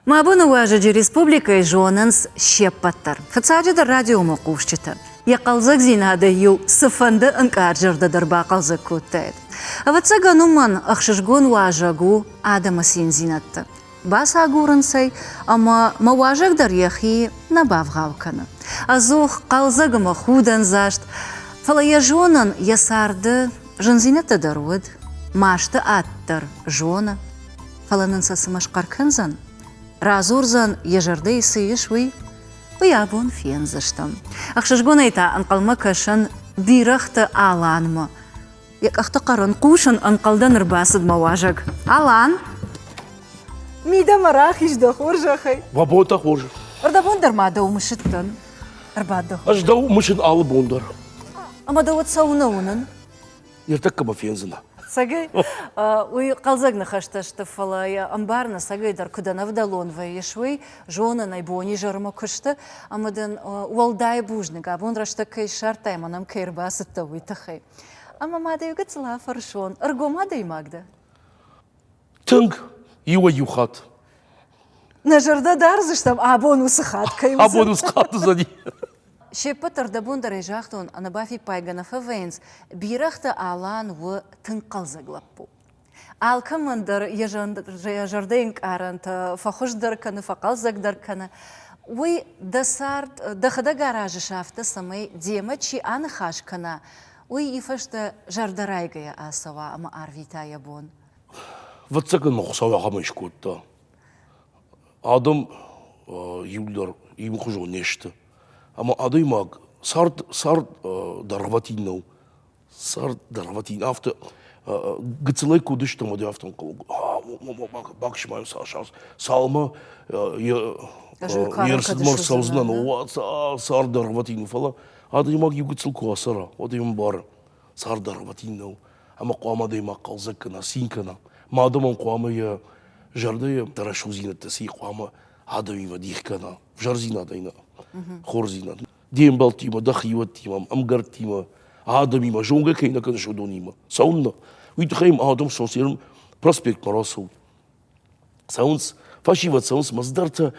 Мӕ абоны уазӕджы республикӕйы зонынц се ппӕт дӕр. Фыццаджыдӕр радиомӕ хъусджытӕ. Йӕ хъӕлдзӕгдзинадӕй-иу цыфӕнды ӕнкъард зӕрдӕ дӕр бахъӕлдзӕг кодтаид. Ӕвӕццӕгӕн, уымӕн ӕхсызгон уазӕг у адӕмы циндзинӕдты. Бацагурынц ӕй, ӕмӕ мӕ уазӕг дӕр йӕхи нӕ бавгъау кӕны. Ӕдзух хъӕлдзӕг ӕмӕ худӕндзаст, фӕлӕ йӕ зонын, йӕ царды зындзинӕдтӕ дӕр уыд, масты ад дӕр зоны. Фӕлӕ нын сӕ цымӕ схъӕр кӕндзӕн? Радзурдзӕн, йӕ зӕрдӕйы цы ис, уый? Уый абон фендзыстӕм. Ӕхсызгонӕй та ӕнхъӕлмӕ кӕсын бирӕгъты Аланмӕ. Йӕ къӕхты хъӕр ын хъусын, ӕнхъӕлдӕн ӕрбацыд мӕ уазӕг. Алан! Мидӕмӕ рахиз дӕ хорзӕхӕй. Мӕ бонтӕ хорз. Ӕрдӕбон дӕр ма дӕу мысыдтӕн. Ӕрбад дӕ Ӕз дӕу мысын алы бон дӕр. Ӕмӕ дӕ уӕд цӕуыннӕ уынын? Ныртӕккӕ мӕ фендзынӕ. Цӕгӕй, уый хъӕлдзӕг ныхӕстӕ сты, фӕлӕ йӕ ӕмбарын, ӕцӕгӕй дӕр куыд ӕнӕвдӕлон вӕййыс, уый зонын ӕй бонизӕрмӕ куысты, ӕмӕ дын уӕлдай бузныг, абон рӕстӕг кӕй ссардтай ӕмӕ нӕм кӕй ӕрбацыдтӕ, уый тыххӕй. Ӕмӕ ма дӕ иу гыццыл афӕрсон, ӕргом адӕймаг дӕ? Тынг, иуӕй-иу хатт. Нӕ зӕрдӕ дардзыстӕм, абон уыцы хатт кӕй уыдзӕн. Абон уыцы хатт уыдзӕни. Се ппӕт ӕрдӕбон дӕр ӕй загътон, ӕнӕбафиппайгӕ нӕ фӕвӕййынц, бирӕгъты Алан у тынг хъӕлдзӕг лӕппу. Алкӕмӕн дӕр йӕ зӕрдӕйы ӕнкъарӕнтӕ фӕхуыздӕр кӕны, фӕхъӕлдзӕгдӕр кӕны. Уый дӕ цард дӕхӕдӕг аразыс афтӕ, цӕмӕй демӕ чи аныхас кӕна, уый и фӕстӕ зӕрдӕрайгӕйӕ ацӕуа ӕмӕ арвита йӕ бон. Ӕвӕццӕгӕн мӕ Хуыцау ахӕмӕй скодта. Адӕм иуылдӕр иухуызон не сты. Ӕмӕ адӕймаг цард, цард дӕргъвӕтин нӕу. Цард дӕргъвӕтин. Афтӕ гыццылӕй куы уыдыстӕм, уӕд афтӕ бакӕс-ма цалынмӕ йе рцыдмӕ рцӕудзынӕн, цард дӕргъвӕтин у, фӕлӕ адӕймаг иу гыццыл куы ацӕра, уӕд ӕй ӕмбары, цард дӕргъвӕтин нӕу. Ӕмӕ хъуамӕ адӕймаг хъӕлдзӕг кӕна, цин кӕна. Ма адӕмӕн хъуамӕ йӕ зӕрдӕйы рӕсугъддзинӕдтӕ ци хъуамӕ адӕмимӕ дих кӕна, ӕвзӕрдзинадӕй нӕ, хорздзинад. Де мбӕлттимӕ, дӕ хиуӕттимӕ, ӕмгӕрттимӕ, адӕмимӕ, зонгӕ кӕй нӕ кӕныс, уыдонимӕ. Цӕуыннӕ? Уый тыххӕй адӕм социалон проспектмӕ рацӕуы. Цӕуынц, фӕсивӕд цӕуынц мӕздӕртӕ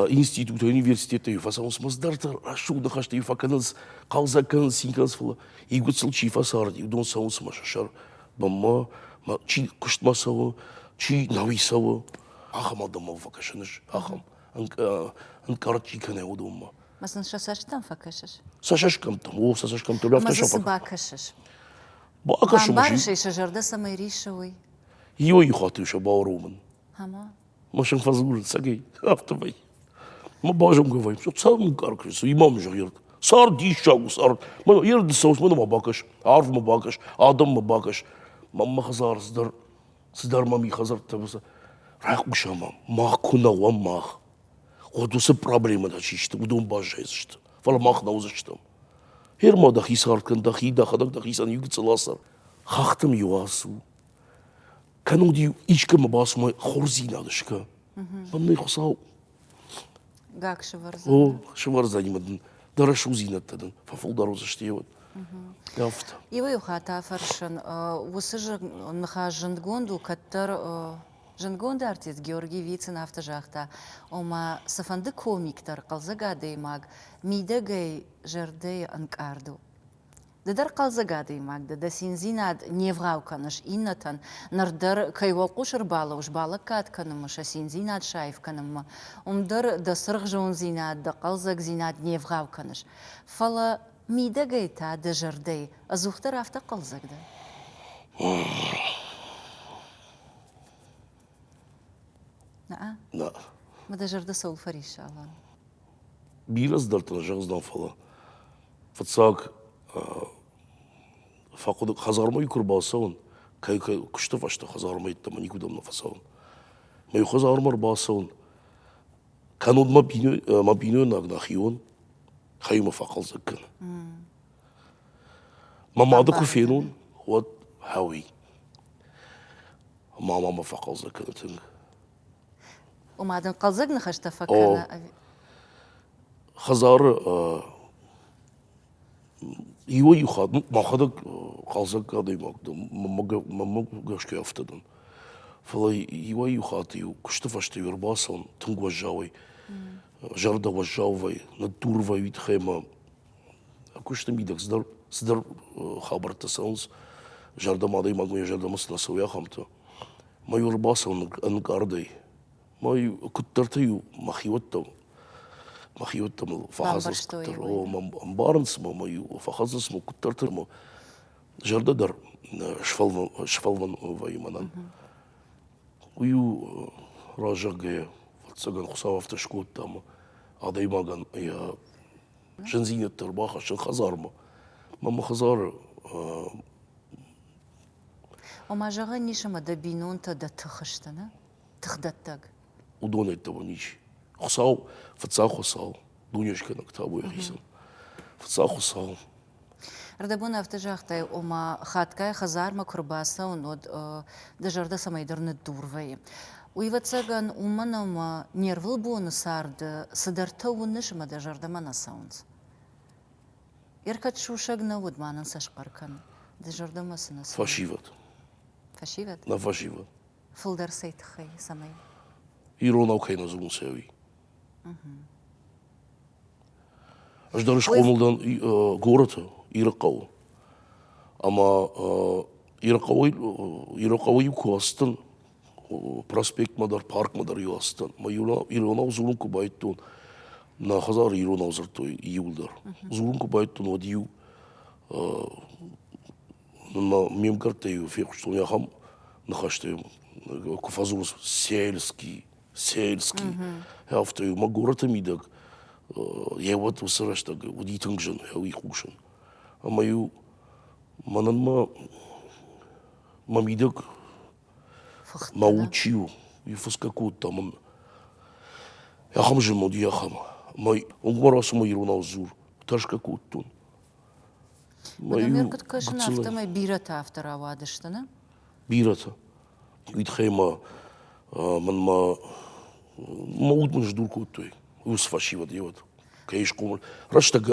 институттӕ, университеттӕ фӕцӕуынц мӕздӕртӕ, рӕсугъд ныхӕстӕ фӕкӕнынц, хъӕлдзӕг кӕнынц, цин кӕнынц, фӕлӕ игуыцыл чи фӕцарди, уыдон цӕуынц мӕ сӕ сӕр бынмӕ, чи куыстмӕ цӕуы, чи науи цӕуы, ахӕм адӕммӕ фӕкӕсын ис, ахӕм ӕнкъард чи кӕны, уыдонмӕ. Мӕ сын сӕ цӕстытӕм фӕкӕсыс? Сӕ цӕсгӕмттӕм, о, сӕ цӕсгӕмттӕм. Ӕмӕ дзы цы бакӕсыс? Бакӕсын. Бамбарыс ӕй, сӕ зӕрдӕ цӕмӕй риссы, уый? Иуӕй-иу хатт-иу сӕ бауромын. Ӕмӕ? Мӕ сын фӕдзурын, цӕгӕй, афтӕмӕй. Мӕ базонгӕ вӕййын, цӕуыл ӕркӕс, уый ма мын зӕгъ, цард диссаг у, цард. Мӕ ерды цӕуыс, мӕнӕ ма бакӕс, арвмӕ бакӕс, адӕммӕ бакӕс. Мӕ мӕ хӕдзар цыдӕр, цыдӕр мӕм и хӕдзӕрттӕ райхъуса мӕм, мах куы нӕ уӕм, мах. Уӕд уыцы проблемӕтӕ чи сты, уыдон баззайдзысты. Фӕлӕ мах нӕ уыдзыстӕм. Гъер ма дӕхи цард кӕн, дӕхи, дӕхӕдӕг дӕхицӕн иу гыццыл ацӕр. Хӕхтӕм-иу ацу. Кӕннод-иу искӕмӕ бацу мӕ хорздзинад скӕ. Мӕнӕй Хуыцау Гак сывӕрдзӕн. О, сывӕрдзӕни мӕ дын дӕ рӕсугъддзинӕдтӕ дын фӕфылдӕр уыдзысты еуӕд. Афтӕ. Иуӕй-иу хатт афӕрсын, уыцы ныхас зындгонд у, кӕддӕр зындгонд артист Георгий Вицин афтӕ загъта, ома цыфӕнды комик дӕр хъӕлдзӕг адӕймаг мидӕгӕй зӕрдӕйы ӕнкъард у. Ды дӕр хъӕлдзӕг адӕймаг дӕ, дӕ циндзинад не вгъау кӕныс иннӕтӕн, ныр дӕр кӕй уӕлхъус ӕрбалӕууыс балӕггад кӕнынмӕ, сӕ циндзинад саив кӕнынмӕ, уым дӕр дӕ цыргъзонддзинад, дӕ хъӕлдзӕгдзинад не вгъау кӕныс. Фӕлӕ мидӕгӕй та дӕ зӕрдӕйы ӕдзухдӕр афтӕ хъӕлдзӕг дӕ? Нӕ? Нӕ. Мӕ дӕ зӕрдӕ цӕуыл фӕриссы, Алан? Бирӕ цыдӕртӕ нӕ зӕгъдзынӕн, фӕлӕ фыццаг фӕхъуыды хӕдзармӕ куы ӕрбацӕуын, кӕй куысты фӕстӕ хӕдзармӕ йеддӕмӕ никуыдӕм нӕ фӕцӕуын. Мӕ иу хӕдзармӕ ӕрбацӕуын, кӕннод мӕ бинойнаг нӕхион хӕймӕ фӕхъӕлдзӕг кӕны. Мӕ мады куы фенон, уӕд хӕуи. Мама мӕ фӕхъӕлдзӕг кӕны тынг. Ома дын хъӕлдзӕг ныхӕстӕ фӕкӕны? Хӕдзары иуӕй-иу хатт мӕхӕдӕг хъӕлдзӕг адӕймаг дӕн, мӕнмӕ гӕсгӕ афтӕ дӕн. Фӕлӕ иуӕй-иу хатт-иу куысты фӕстӕ-иу ӕрбацӕуын тынг уӕззауӕй, зӕрдӕ уӕззау вӕййы, ныддур вӕййы уый тыххӕй ӕмӕ куысты мидӕг цыдӕр, цыдӕр хабӕрттӕ цӕуынц, зӕрдӕмӕ адӕймагмӕ йӕ зӕрдӕмӕ цы нӕ цӕуы, ахӕмтӕ. Мӕ-иу ӕрбацӕуын ӕнкъардӕй. Мӕ-иу куыддӕртӕ-иу мӕхиуӕттӕм мӕхиуӕттӕ мыл фӕхӕцынц куыддӕр. О, мӕ ӕмбарынц мӕ, мӕ-иу фӕхӕцынц мыл куыддӕртӕ мӕ зӕрдӕ дӕр сфӕлвӕн вӕййы мӕнӕн. Уый у разӕгъгӕйӕ, ӕвӕццӕгӕн, Хуыцау афтӕ скодта ӕмӕ адӕймагӕн йӕ зындзинӕдтӕ ӕрбахӕссын хӕдзармӕ. Мӕ мӕ хӕдзары Ома зӕгъӕн ис, ӕмӕ дӕ бинонтӕ дӕ тых сты, нӕ? Тыхдӕттӕг. Уыдон йеддӕмӕ ничи. Хуыцау, фыццаг Хуыцау, дунескӕнӕг табу йӕхицӕн. Фыццаг Хуыцау. Ӕрдӕбон афтӕ загътай, ома хатгай хӕдзармӕ куы рбацӕуын, уӕд дӕ зӕрдӕ цӕмӕйдӕр ныддур вӕййы. Уый, ӕвӕццӕгӕн, уымӕн ӕмӕ не рвылбоны царды цыдӕртӕ уыныс ӕмӕ дӕ зӕрдӕмӕ нӕ цӕуынц. Ӕркӕд сусӕг нӕ уыд, ма нын сӕ схъӕр кӕн. Дӕ зӕрдӕмӕ цы нӕ цӕуы? Фӕсивӕд. Фӕсивӕд? Нӕ фӕсивӕд. Фылдӕр цӕй тыххӕй, цӕмӕй? Иронау кӕй нӕ дзурынц, уый. Ӕз дӕр схъомыл дӕн горӕты, Ирыхъӕуы. Ӕмӕ Ирыхъӕуӕй Ирыхъӕуы-иу куы ацыдтӕн, проспектмӕ дӕр, паркмӕ дӕр-иу ацыдтӕн. Мӕ иронау дзурын куы байдыдтон, нӕ хӕдзары иронау дзырдтой иуылдӕр. Дзурын куы байдыдтон, уӕд-иу ме мгӕрттӕ-иу фехъуыстон ахӕм ныхӕстӕ, куы фӕдзурынц сельский, сельский. Афтӕ мӕ горӕты мидӕг йе уӕд уыцы рӕстӕг уыди тынг зын уый хъусын. Ӕмӕ-иу мӕнӕн мӕ мӕ мидӕг мӕ уд чи у, уый фысгӕ кодта мӕн. Ахӕм зын уыди ахӕм. Мӕ уынгмӕ рацу мӕ иронау дзур, тӕрсгӕ кодтон. Мӕ куыд кӕсын, афтӕмӕй бирӕтӕ афтӕ рауадысты, нӕ? Бирӕтӕ. Уый тыххӕй ма мын мӕ мӕ уд мын сдур кодтой уыцы фӕсивӕд еуӕд кӕй схъомыл рӕстӕг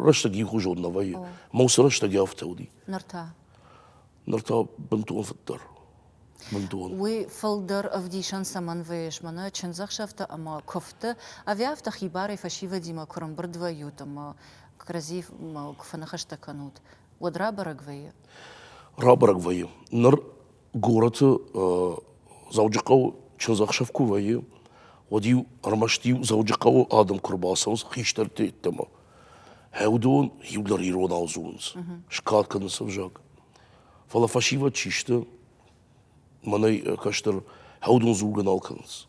рӕстӕг иухуызон нӕ вӕййы мӕ уыцы рӕстӕг афтӕ уыди ныр та ныр та бынтон фыддӕр бынтон уый фылдӕр ӕвдисӕн цӕмӕн вӕййыс мӕнӕ чындзӕхсӕвтӕ ӕмӕ куывдты ӕви афтӕ хибарӕй фӕсивӕдимӕ куы рымбырд вӕййут ӕмӕ кӕрӕдзи куы фӕныхӕстӕ кӕнут уӕд рабӕрӕг вӕййы рабӕрӕг вӕййы ныр горӕты Дзӕуджыхъӕуы чындзӕхсӕв куы вӕййы, уӕд-иу ӕрмӕст-иу Дзӕуджыхъӕуы адӕм куы рбацӕуынц хистӕрты йеддӕмӕ, уыдон иугӕр иронау дзурынц, скад кӕнынц ӕвзаг. Фӕлӕ фӕсивӕд чи сты, мӕнӕй кӕстӕр, уыдон дзургӕ нал кӕнынц.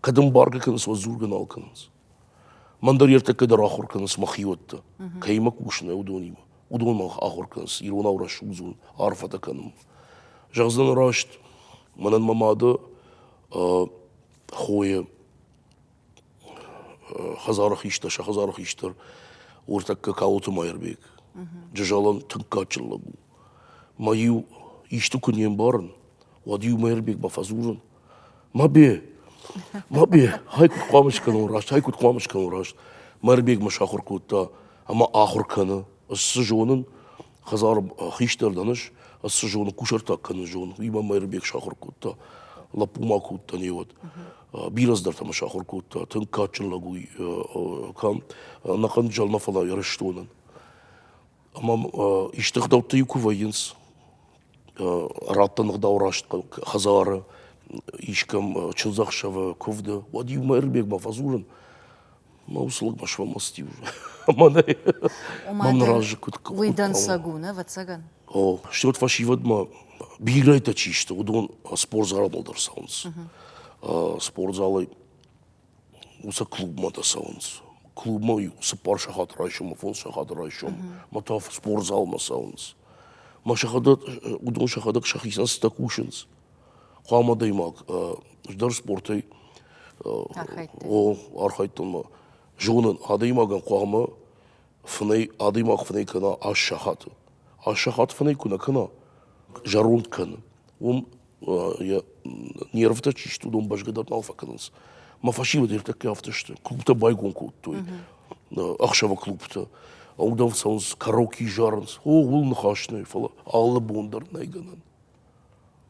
Кӕд ӕмбаргӕ кӕнынц, уӕд дзургӕ нал кӕнынц. Мӕн дӕр ӕртӕккӕ дӕр ахуыр кӕнынц мӕхиуӕттӕ, кӕимӕ кусын, уыдонимӕ. Уыдон мӕ ахуыр кӕнынц иронау рӕсугъд дзурын, арфӕтӕ кӕнын. Зӕгъдзӕн раст, мӕнӕн мӕ мады хойы хӕдзары хистӕр, сӕ хӕдзары хистӕр ӕртӕккӕ Калоты Майырбег. Джызӕлӕн тынг кадджын лӕг у. Мӕ иу исты куы не мбарын, уӕд-иу Майырбегмӕ фӕдзурын, Мабе, Мабе, хай куыд хъуамӕ скӕнон раст, хай куыд хъуамӕ скӕнон раст. Мӕрбег мӕ сахуыр кодта ӕмӕ ахуыр кӕны. Ӕз цы зонын, хӕдзары хистӕр дӕн ӕз, ӕз цы зонын, кусӕрттаг кӕнын зонын, уый мӕ Мӕрбег сахуыр кодта. Лӕппу ма кодта не уӕд. Бирӕ цыдӕртӕ мӕ сахуыр кодта. Тынг кадджын лӕг уый кӕм ӕнӕхъӕн зал нӕ фӕлӕ Ирыстонӕн. Ӕмӕ исты ӕгъдӕуттӕ-иу куы вӕййынц, раттын ӕгъдау раст хӕдзары, искӕм чындзӕхсӕвы, куывды, уӕд-иу Мӕирбегмӕ фӕдзурын, мӕ уыцы лӕгмӕ сфӕлмӕцыди уже. Мӕнӕ мӕм разы куыд Уый дӕнцӕг у, нӕ, ӕвӕццӕгӕн? О, стӕй фӕсивӕдмӕ бирӕтӕ чи сты, уыдон спортзалмӕ дӕр цӕуынц. Спортзалӕй уыцы клубмӕ дӕр цӕуынц. Клубмӕ иу цыппар сахаты райсом, фондз сахаты райсом, мӕ та спортзалмӕ цӕуынц. Мӕ сӕхӕдӕг, уыдон сӕхӕдӕг сӕхицӕн цытӕ кусынц. Хъуамӕ адӕймаг дӕр спортӕй о, архайдтон ма. Зонын, адӕймагӕн хъуамӕ фынӕй, адӕймаг фынӕй кӕна аст сахаты. Аст сахат фынӕй куы нӕ кӕна, зӕронд кӕны. Уым йӕ нервтӕ чи сты, уыдон бӕзгӕ дӕр нал фӕкӕнынц. Мӕ фӕсивӕд ӕртӕккӕ афтӕ сты. Клубтӕ байгом кодтой, ӕхсӕвы клубтӕ. Уыдон цӕуынц, караоке зарынц. О, ууыл ныхас нӕй, фӕлӕ алы бон дӕр нӕй гӕнӕн.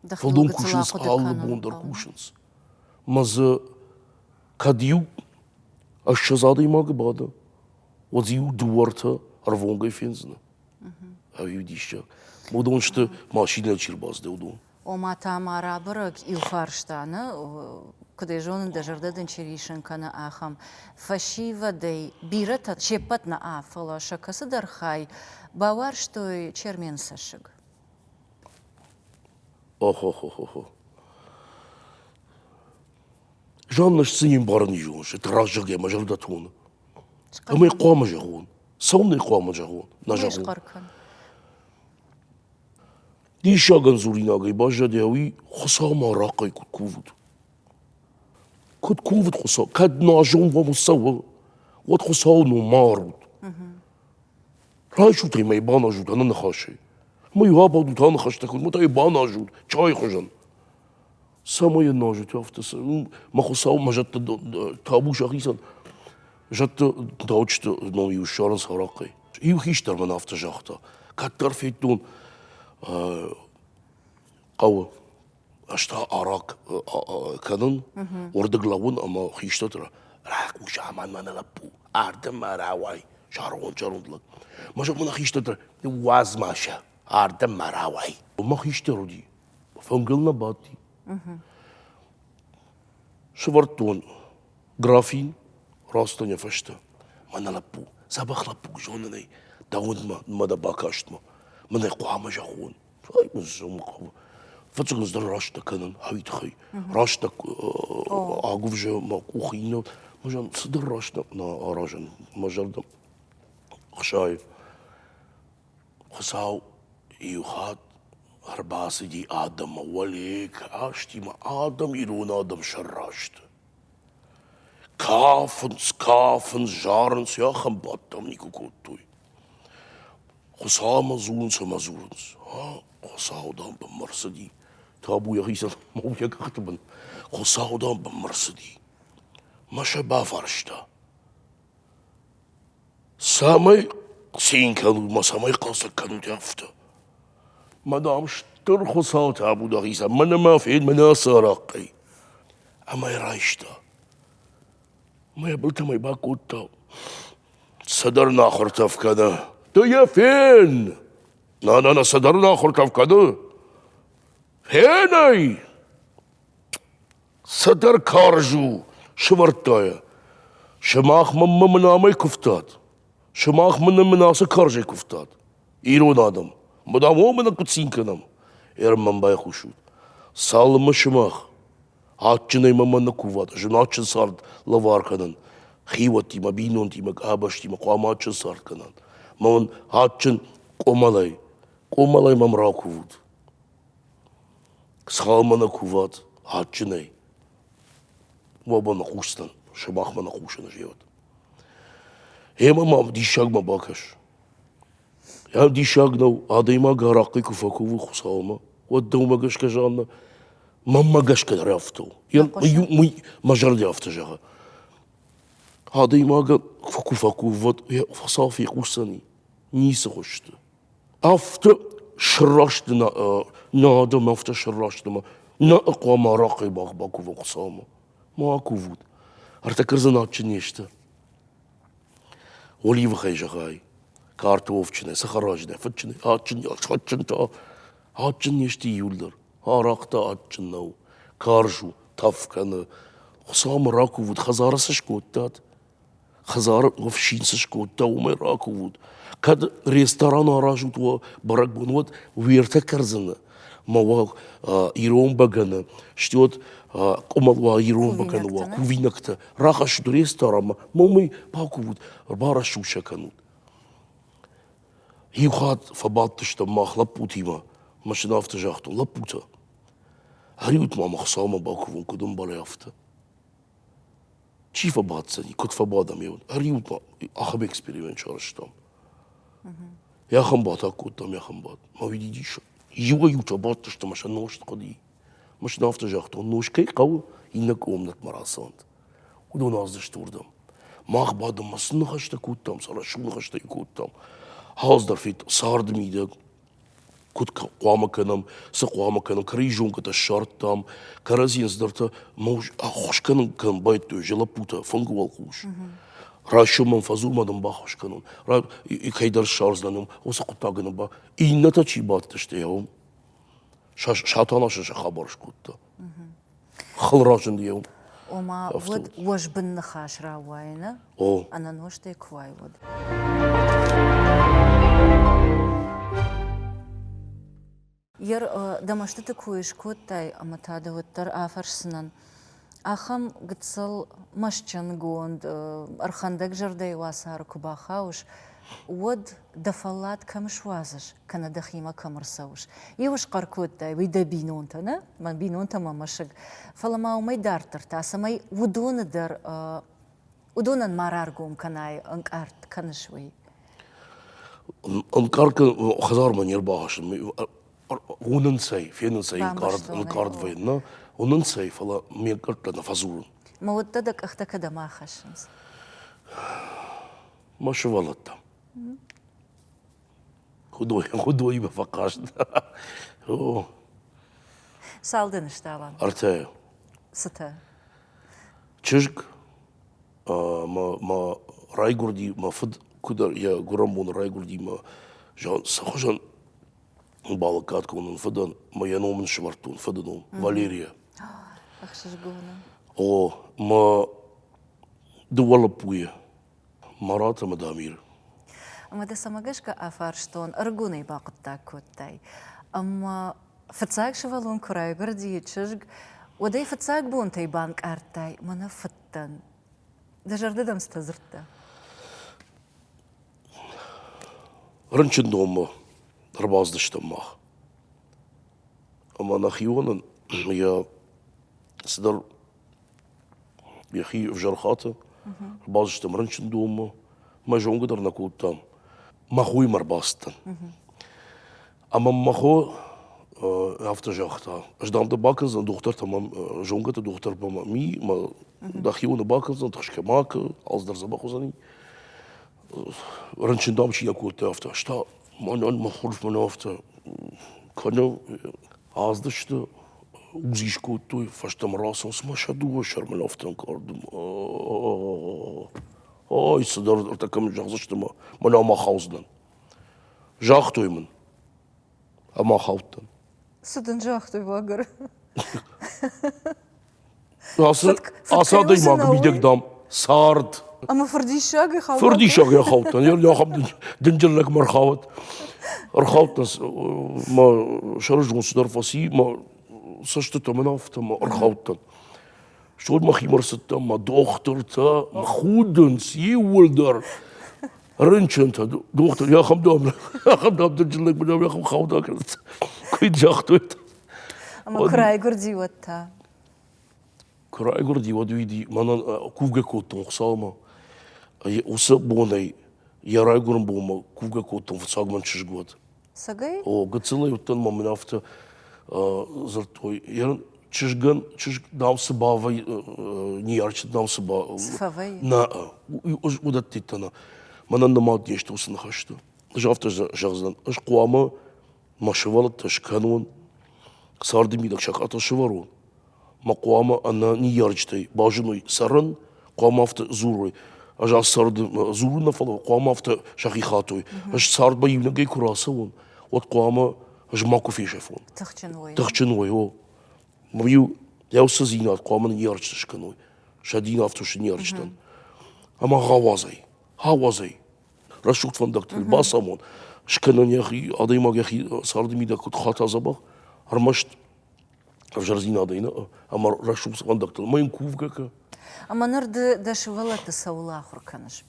Фӕлдон кусынц алы бон дӕр кусынц. Мӕ дзы кӕд иу 20 адӕймагы бады, уӕд дзы иу дыууӕртӕ ӕрвонгӕй фендзынӕ. Ӕви диссаг. Уыдон сты машинӕ чи рбацыд, уыдон. Ома та ма рабӕрӕг иу фарста, нӕ, куыд ӕй зонын, дӕ зӕрдӕ дын чи риссын кӕны, ахӕм. Фӕсивӕдӕй бирӕтӕ, се ппӕт нӕ, фӕлӕ сӕ кӕцыдӕр хай бауарзтой Чермены цӕссыг. Охо-хо-хо-хо. Жанна цы не мбарын зоныс, это раззӕгӕй мӕ зӕрдӕ тоны. Ӕмӕ хъуамӕ зӕгъон. Цӕуылнӕ хъуамӕ зӕгъон? Нӕ зӕгъон. Диссагӕн дзуринагӕй баззади уый Хуыцаумӕ арахъхъӕй куыд кувут. Куыд кувут Хуыцау? Кӕд нуазон уӕм цӕуы, уӕд Хуыцауы ном ма арут. Райсут ӕй мӕ баназут ӕнӕ ныхасӕй. Мӕ иу абадут аныхӕстӕ кӕнут, мӕ та йӕ баназут чайы хуызӕн. Цӕмӕй йын нуазут афтӕ? Мӕ Хуыцау мӕ зӕдты табу сӕхицӕн. Зӕдты дауджыты ном-иу ссарынц арахъхъӕй. Иу хистӕр мын афтӕ загъта, кӕддӕр федтон хъӕуы ӕз та арахъ кӕнын, уырдыг лӕууын ӕмӕ хистӕртӕ рахъус аман мӕнӕ лӕппу, ардӕм ма рауай, зӕронд зӕронд лӕг. Мӕ зӕгъ мӕнӕ хистӕртӕ, ныууадз ма сӕ, ардӕм ма рауай. Мӕ хистӕр уыди, фынгыл нӕ бадти. Сӕвӕрдтон графин рацыдтӕн йӕ фӕстӕ. Мӕнӕ лӕппу, дзӕбӕх лӕппу, зонын ӕй, дӕ уындмӕ, мӕ дӕ бакастмӕ. Мӕн ӕй хъуамӕ зӕгъон. Фыццаг ӕз дӕр раст нӕ кӕнын, ӕви тыххӕй. Раст нӕ агуывзӕ мӕ къухы иннӕ. Мӕ зӕгъын, цыдӕр раст нӕ аразын, мӕ зӕрдӕ хсайы. Хуыцау иу хатт ӕрбацыди адӕммӕ, уӕле кастимӕ адӕм, ирон адӕм сӕрра сты. Кафынц, кафынц, зарынц, ахӕм бадт ӕм никуы кодтой. Хуыцаумӕ дзурынц ӕмӕ дзурынц. Хуыцау, дам, бынмӕ рцыди. Табу йӕхицӕн, мӕ йӕ къӕхты бын. Хуыцау, дам, бынмӕ рцыди. Мӕ сӕ бафарста. Цӕмӕй цин кӕнут мӕ цӕмӕй хъӕлдзӕг кӕнут афтӕ? Мӕ, дам, стыр Хуыцау табу дӕхицӕн, мӕнӕ мӕ фен, мӕнӕ ацы арахъхъӕй. Ӕмӕ йӕ райста. Мӕ йӕ былтӕм ӕй бакодта. Цыдӕр нахуыр тӕф кӕны. Ды йӕ фен! На-на-на, цыдӕр нахуыр тӕф кӕны. Фен ӕй! Цыдӕр карз у, сывӕрдта йӕ. Сымах мӕнмӕ мын амӕй куывтат. Сымах мын мын ацы карзӕй куывтат. Ирон адӕм. Мадам, о, мӕнӕ куыд цин кӕнӕм. Ӕрмӕн байхъусут. Цалынмӕ сымах адджынӕй мӕнмӕ нӕ куват, ӕз уын адджын цард лӕвар кӕнын. Хиуӕттимӕ, бинонтимӕ, къабӕзтимӕ хъуамӕ адджын цард кӕнӕн. Мӕ уын адджын къуымӕлӕй, къуымӕлӕй мӕм ракувут. Цалынмӕ нӕ куват адджынӕй, уӕдмӕ нӕ хъусдзӕн, сымахмӕ нӕ хъусын зӕгъут. Гъемӕ мӕм диссагмӕ бакӕс. Йӕ диссаг нӕу, адӕймаг арахъхъӕй куы фӕкувы Хуыцаумӕ, уӕд дӕумӕ гӕсгӕ Жанна, мӕнмӕ гӕсгӕ дӕр афтӕ у. Мӕ зӕрдӕ афтӕ зӕгъы. Адӕймагӕн куы фӕкувы, уӕд йӕ Хуыцау фехъусдзӕни. Ницы хуызты. Афтӕ сырӕзт нӕ адӕм афтӕ сырӕзт ӕмӕ нӕ хъуамӕ арахъхъӕй бакувӕм Хуыцаумӕ. Ма акувут. Ӕртӕ кӕрдзын адджын не сты. Оливыхӕй зӕгъай, картофджынӕй, цӕхӕраджынӕй, фыдджынӕй, адджын, адджын та адджын не сты иуылдӕр. Арахъ та адджын нӕу, карз у, тӕф кӕны. Хуыцаумӕ ракувут, хӕдзары цы скодтат? Хӕдзары ӕфсин цы скодта, уымӕй ракувут. Кӕд ресторан аразут уӕ бӕрӕгбон, уӕд уе ртӕ кӕрдзыны ма уӕ ирон бӕгӕны, стӕй уӕд къуымӕл уа ирон бӕгӕны уа, кувинӕгтӕ рахӕссут ресторанмӕ, ма уымӕй бакувут, барӕсугъд сӕ кӕнут. Иу хатт фӕбадтыстӕм мах лӕппутимӕ, мӕ сын афтӕ загътон, лӕппутӕ, ӕриут ма мӕ Хуыцаумӕ бакувон, куыд ӕмбӕлы, афтӕ. Чи фӕбаддзӕни, куыд фӕбадӕм йӕ ӕриут ма ахӕм эксперимент сарӕзтам. Ахӕм бад акодтам, ахӕм бад. Мӕ уый диссаг. Иуӕй-иутӕ бадтысты ӕмӕ сӕ нозт хъуыди. Мӕ сын афтӕ загътон, нозт кӕй хъӕуы, иннӕ къомнӕтмӕ рацӕуӕнт. Уыдон ацыдысты уырдӕм. Мах бадӕм ӕмӕ цы ныхӕстӕ кодтам, цы рӕсугъд ныхӕстӕ кодтам. Алцыдӕр федтам царды мидӕг. Куыд хъуамӕ кӕнӕм, цы хъуамӕ кӕнӕм, кӕрӕдзи зонгӕтӕ ссардтам, кӕрӕдзийӕн цыдӕртӕ ӕххуыс кӕнын кӕм байдыдтой же лӕппутӕ фынгы уӕлхъус. Райсом мӕм фӕдзур, ма дын баххуыс кӕнон. Кӕйдӕр ссардзынӕн, уыцы хъуыддаг ын ба. Иннӕтӕ чи бадтысты, уым Сатана сӕ хабар скодта. Хыл разынди еу. Ома, уӕд уӕзбын ныхас рауайы, нӕ? О. Ӕнӕнозтӕй куы уай, уӕд. Ер, дӕ мӕстыты кой скодтай, ӕмӕ та дӕ уӕддӕр афӕрсдзынӕн. Ахӕм гыццыл мӕстджынгонд, ӕрхӕндӕг зӕрдӕйы уацары куы бахауыс, уӕд дӕ фӕллад кӕм суадзыс, кӕнӕ дӕхимӕ кӕм ӕрцӕуыс? Иу схъӕр кодтай, уый дӕ бинонтӕ, нӕ? Мӕ бинонтӕ мӕ мӕсыг. Фӕлӕ ма уымӕй дарддӕр та, цӕмӕй уыдоны дӕр уыдонӕн ма раргом кӕнай, ӕнкъард кӕныс уый? Ӕнкъард хӕдзармӕ не рбахӕссын. Уынынц ӕй, фенынц ӕй, ӕнкъард вӕййын, нӕ? Уынынц ӕй, фӕлӕ ме нкъӕрдтӕ нӕ фӕдзурын. Мӕ уӕдта дӕ къӕхтӕ кӕдӕм ахӕссынц? Мӕ сывӕллӕттӕм. Худоимӕ фӕхъазт. О. Цал дын сты, Алан? Ӕртӕйы. Цытӕ? Чызг мӕ, мӕ райгуырди, мӕ фыд куыд йӕ гуырӕн бон райгуырди, мӕ цы хуызӕн балӕггад кодтон фыдӕн, мӕ йӕ ном ын сӕвӕрдтон, фыды ном, Валерия. Ӕхсызгон. О, мӕ дыууӕ лӕппуйы, Марат ӕмӕ Дамир. Ӕмӕ дӕ цӕмӕ гӕсгӕ афарстон, ӕрыгонӕй бахъуыддаг кодтай? Ӕмӕ фыццаг сывӕллон куы райгуырди чызг, уӕд ӕй фыццаг бонтӕй банкъардтай, мӕнӕ фыдтӕн. Дӕ зӕрдӕ дӕм цытӕ дзырдта? Рынчындонмӕ ӕрбацыдыстӕм мах. Ӕмӕ нӕхионӕн йӕ цыдӕр йӕхи ӕвзӕр хаты. Ӕрбацыдыстӕм рынчындонмӕ. Мӕ зонгӕ дӕр нӕ кодтам. Мӕ хоимӕ ӕрбацыдтӕн. Ӕмӕ мӕ хо афтӕ загъта, ӕз дам дӕ бакӕндзӕн дохтыртӕ мӕм зонгӕты дохтыр ми мӕ дӕхионы бакӕндзӕн, тыхсгӕ ма кӕ, алцыдӕр дзӕбӕх уыдзӕни. Рынчын дам чи нӕ кодта, афтӕ. Ӕз та мӕнӕн мӕ хурх мӕнӕ афтӕ кӕны. Аздысты, УЗИ скодтой, фӕстӕмӕ рацӕуынц мӕ сӕ дыууӕ сӕрмӕ афтӕ ӕнкъард. Ой, цыдӕр ӕртӕккӕ мын зӕгъдзысты мӕ, мӕнӕ ма хаудзынӕн. Загътой мын, ӕмӕ хаудтӕн. Цы дын загътой, уагӕр? Ацы, ацы адӕймаг мидӕг, дам, цард. Ӕмӕ фырдиссагӕй хаудтӕн? Фырдиссагӕй хаудтӕн. Ахӕм дынджыр лӕгмӕ ӕрхауд. Ӕрхаудтӕн, мӕ сӕрызонд цыдӕр фӕци, мӕ цӕстытӕ мын афтӕ мӕ ӕрхаудтӕн. Стӕй мӕхимӕ ӕрцыдтӕн, мӕ дохтыртӕ мӕ худынц иууылдӕр. Рынчынтӕ, дохтыр, ахӕм дам, ахӕм дам дынджыр лӕгмӕ дам, ахӕм хауд акӕнынц. Куыд загътой. Ӕмӕ куы райгуырди, уӕд та? Куы райгуырди, уӕд уиди, мӕнӕн кувгӕ кодтон Хуыцаумӕ. Уыцы бонӕй йӕ райгуырӕн бонмӕ кувгӕ кодтон, фыццаг мӕн чызг уӕд. Цӕгӕй? О, гыццылӕй уыдтӕн мӕ мын афтӕ дзырдтой. Чызгӕн, чызг, дам, цы бавӕй, ныййарджыты, дам, цы ба... Цы фӕвӕййы? Нӕ, уыдӕттӕ нӕ. Мӕнӕн нымад не сты уыцы ныхӕстӕ. Ӕз афтӕ зӕгъдзынӕн, ӕз хъуамӕ мӕ сывӕллӕттӕ скӕнон, царды мидӕг сӕ къӕтӕ сывӕрон, мӕ хъуамӕ ӕнӕ ныййарджытӕй базоной цӕрын, хъуамӕ афтӕ дзурой. Ӕз ацы царды дзурын нӕ, фӕлӕ хъуамӕ афтӕ сӕхи хатой. Ӕз цардмӕ иунӕгӕй куы рацӕуон, уӕд хъуамӕ ӕз макуы фесӕфон. Тыхджын уой. Тыхджын уой, о. Мӕ-иу йӕ уыцы хъуамӕ ныййарджытӕ скӕной. Сӕ дин афтӕ сты ныййарджытӕн. Ӕмӕ гъауадзӕй, гъауадзӕй. Рӕсугъд фӕндӕгтыл бацамон, скӕнӕн йӕхи, адӕймаг йӕхи царды мидӕг куыд хата дзӕбӕх, ӕрмӕст ӕвзӕрдзинадӕй нӕ, ӕмӕ рӕсугъд фӕндӕгтыл ӕмӕ йын кувгӕ кӕ. Ӕмӕ ныр ды дӕ сывӕллӕтты цӕуыл ахуыр кӕныс?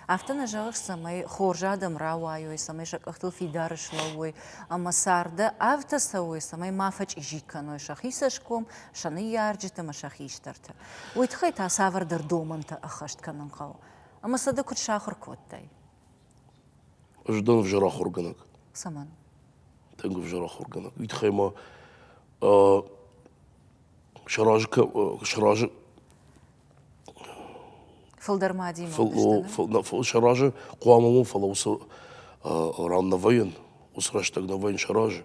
Афтӕ нӕ зӕгъыс, цӕмӕй хорз адӕм рауайой, цӕмӕй сӕ къӕхтыл фидар слӕууой ӕмӕ царды афтӕ цӕуой, цӕмӕй ма фӕчъизи кӕной сӕхи цӕсгом, сӕ ныййарджыты ӕмӕ сӕ хистӕрты. Уый тыххӕй та цавӕрдӕр домӕнтӕ ӕххӕст кӕнын хъӕуы. Ӕмӕ сӕ ды куыд сахуыр кодтай? Ӕз дӕн ӕвзӕр ахуыргӕнӕг. Цӕмӕн? Тынг ӕвзӕр ахуыргӕнӕг. Уый тыххӕй ма сӕ разы сӕ разы Фылдӕр мадимӕ сӕ разы хъуамӕ уон, фӕлӕ уыцы ран нӕ вӕййын. Уыцы рӕстӕг нӕ вӕййын сӕ разы.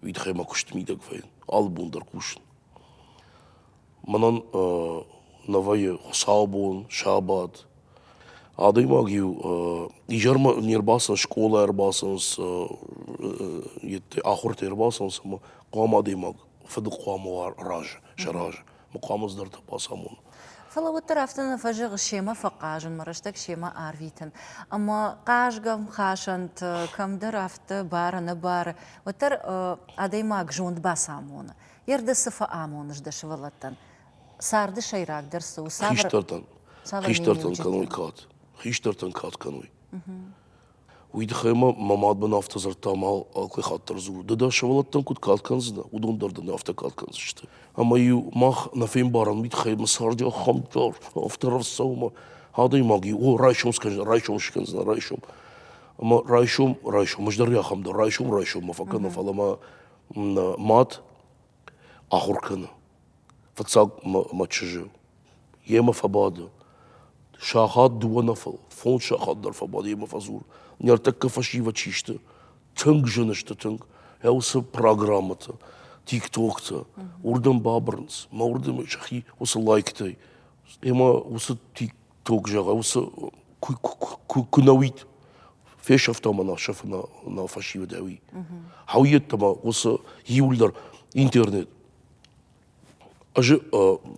Уый тыххӕй мӕ куысты мидӕг вӕййын. Алы бон дӕр кусын. Мӕнӕн нӕ вӕййы хуыцаубон, сабат. Адӕймаг-иу изӕрмӕ не рбацӕуынц, скъола ӕрбацӕуынц, ахуыртӕ ӕрбацӕуынц ӕмӕ хъуамӕ адӕймаг фыды хъуамӕ уа разы, сӕ разы. Мӕ хъуамӕ цыдӕртӕ бацамона. Фӕлӕ уӕддӕр афтӕ нӕ фӕзӕгъы семӕ фӕхъазын, мӕ рӕстӕг семӕ арвитын. Ӕмӕ хъазгӕ мхасӕнты кӕмдӕр афтӕ бар-ӕнӕбары, уӕддӕр адӕймаг зонд бацамоны. Йе рдӕ цы фӕамоныс дӕ сывӕллӕттӕн? Царды сӕйрагдӕр цы у? Хистӕртӕн. Хистӕртӕн кӕной кад. Хистӕртӕн кад кӕной. Уый тыххӕй мӕ мӕ мад мын афтӕ дзырдта, ӕмӕ алкӕй хатт дӕр дзуры, ды дӕ сывӕллӕттӕн куыд кад кӕндзынӕ, уыдон дӕр дын афтӕ кад кӕндзысты. Ӕмӕ-иу мах нӕ фембарӕм, уый тыххӕй мӕ царди ахӕм дӕр, афтӕ рӕвдз цӕуы мӕ адӕймаг-иу, о, райсом скӕндзынӕ, райсом скӕндзынӕ, райсом. Ӕмӕ райсом, райсом, ӕз дӕр ахӕм дӕр, райсом, райсоммӕ фӕкӕны, фӕлӕ мӕ мад ахуыр кӕны. Фыццаг мӕ чызджы йемӕ фӕбады. Сахат дыууӕ нӕ фӕлӕ фондз сахат дӕр фӕбады, йемӕ фӕдзур. Ныртӕккӕ фӕсивӕд чи сты, тынг зын сты, тынг. Йӕ уыцы программӕтӕ, тиктоктӕ, уырдӕм бабырынц, мӕ уырдӕм сӕхи уыцы лайктӕй. Ӕмӕ уыцы тикток, зӕгъа, уыцы куы нӕ уид, фесӕфта мӕ нӕ сӕфы нӕ фӕсивӕд ӕви. Хау йедтӕмӕ уыцы иуылдӕр интернет. Ӕз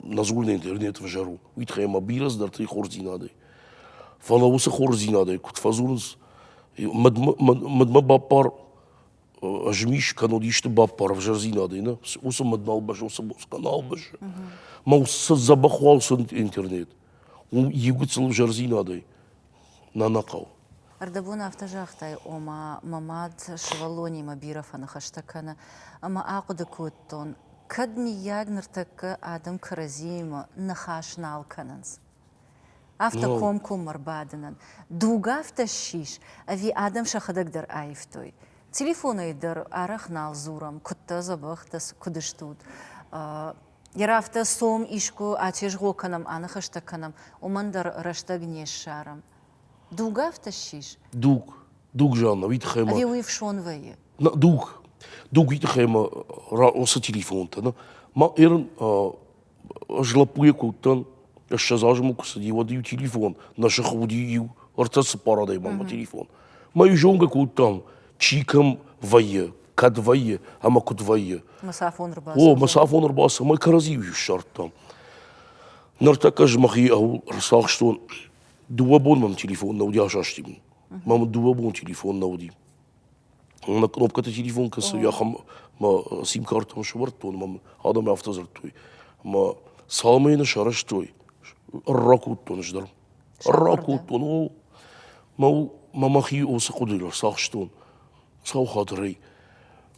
нӕ дзурын интернет ӕвзӕр у, уый тыххӕй ӕмӕ бирӕ цыдӕртӕ хорздзинадӕй. Фӕлӕ уыцы хорздзинадӕй куыд фӕдзурынц, мыдмӕ баппар змис кӕнӕ исты баппар ӕвзӕрдзинадӕй, нӕ? Уыцы мыд нал бӕззы, уыцы боцкъа нал бӕззы. Мӕ уыцы дзӕбӕх уал цы интернет, уым иу гыццыл ӕвзӕрдзинадӕй нӕ нӕ хъӕуы. Ӕрдӕбон афтӕ загътай, ома мӕ мад сывӕллонимӕ бирӕ фӕныхӕстӕ кӕны, ӕмӕ ахъуыды кодтон, кӕд миййаг ныртӕккӕ адӕм кӕрӕдзиимӕ ныхас нал кӕнынц. Афтӕ комкоммӕ рбадынӕн дуг афтӕ ссис, ӕви адӕм сӕхӕдӕг дӕр аивтой. Телефонӕй дӕр арӕх нал дзурӕм, куыдтӕ дзӕбӕхтӕ, куыд стут. Йер афтӕ сом искуы атезгъо кӕнӕм, аныхӕстӕ кӕнӕм, уымӕн дӕр рӕстӕг не ссарӕм. Дуг афтӕ ссис? Дуг. Дуг, Жанна, уый тыххӕй ма... Ӕви уый фсон вӕййы? Дуг. Дуг уый тыххӕй ма уыцы телефонтӕ. Ма ерын ӕз лӕппуйӕ куы уыдтӕн, 20 азы мыл куы цыди, уӕд иу телефон, нӕ сыхы уыди иу ӕртӕ-цыппар адӕймагмӕ телефон. Мӕ иу зонгӕ кодтам, чи кӕм вӕййы, кӕд вӕййы ӕмӕ куыд вӕййы. Мӕ цафон ӕрбацӕуы. О, мӕ цафон ӕрбацӕуы, мӕ кӕрӕдзи ссардтам. Ныртӕккӕ ӕз мӕхи ӕрцахстон, дыууӕ бон мӕм телефон нӕ уыди, асасти мын. Мӕм дыууӕ бон телефон нӕ уыди. На кнопкӕты телефон кӕцы, ахӕм мӕ сим-картӕм сӕвӕрдтон, мӕм адӕм афтӕ дзырдтой. Ӕмӕ цалынмӕ йын сарӕзтой, ӕрракодтон ӕз дӕр. Ӕрракодтон, о, мӕ мӕхи уыцы хъуыдыйыл ӕрцахстон. Сау хатырӕй.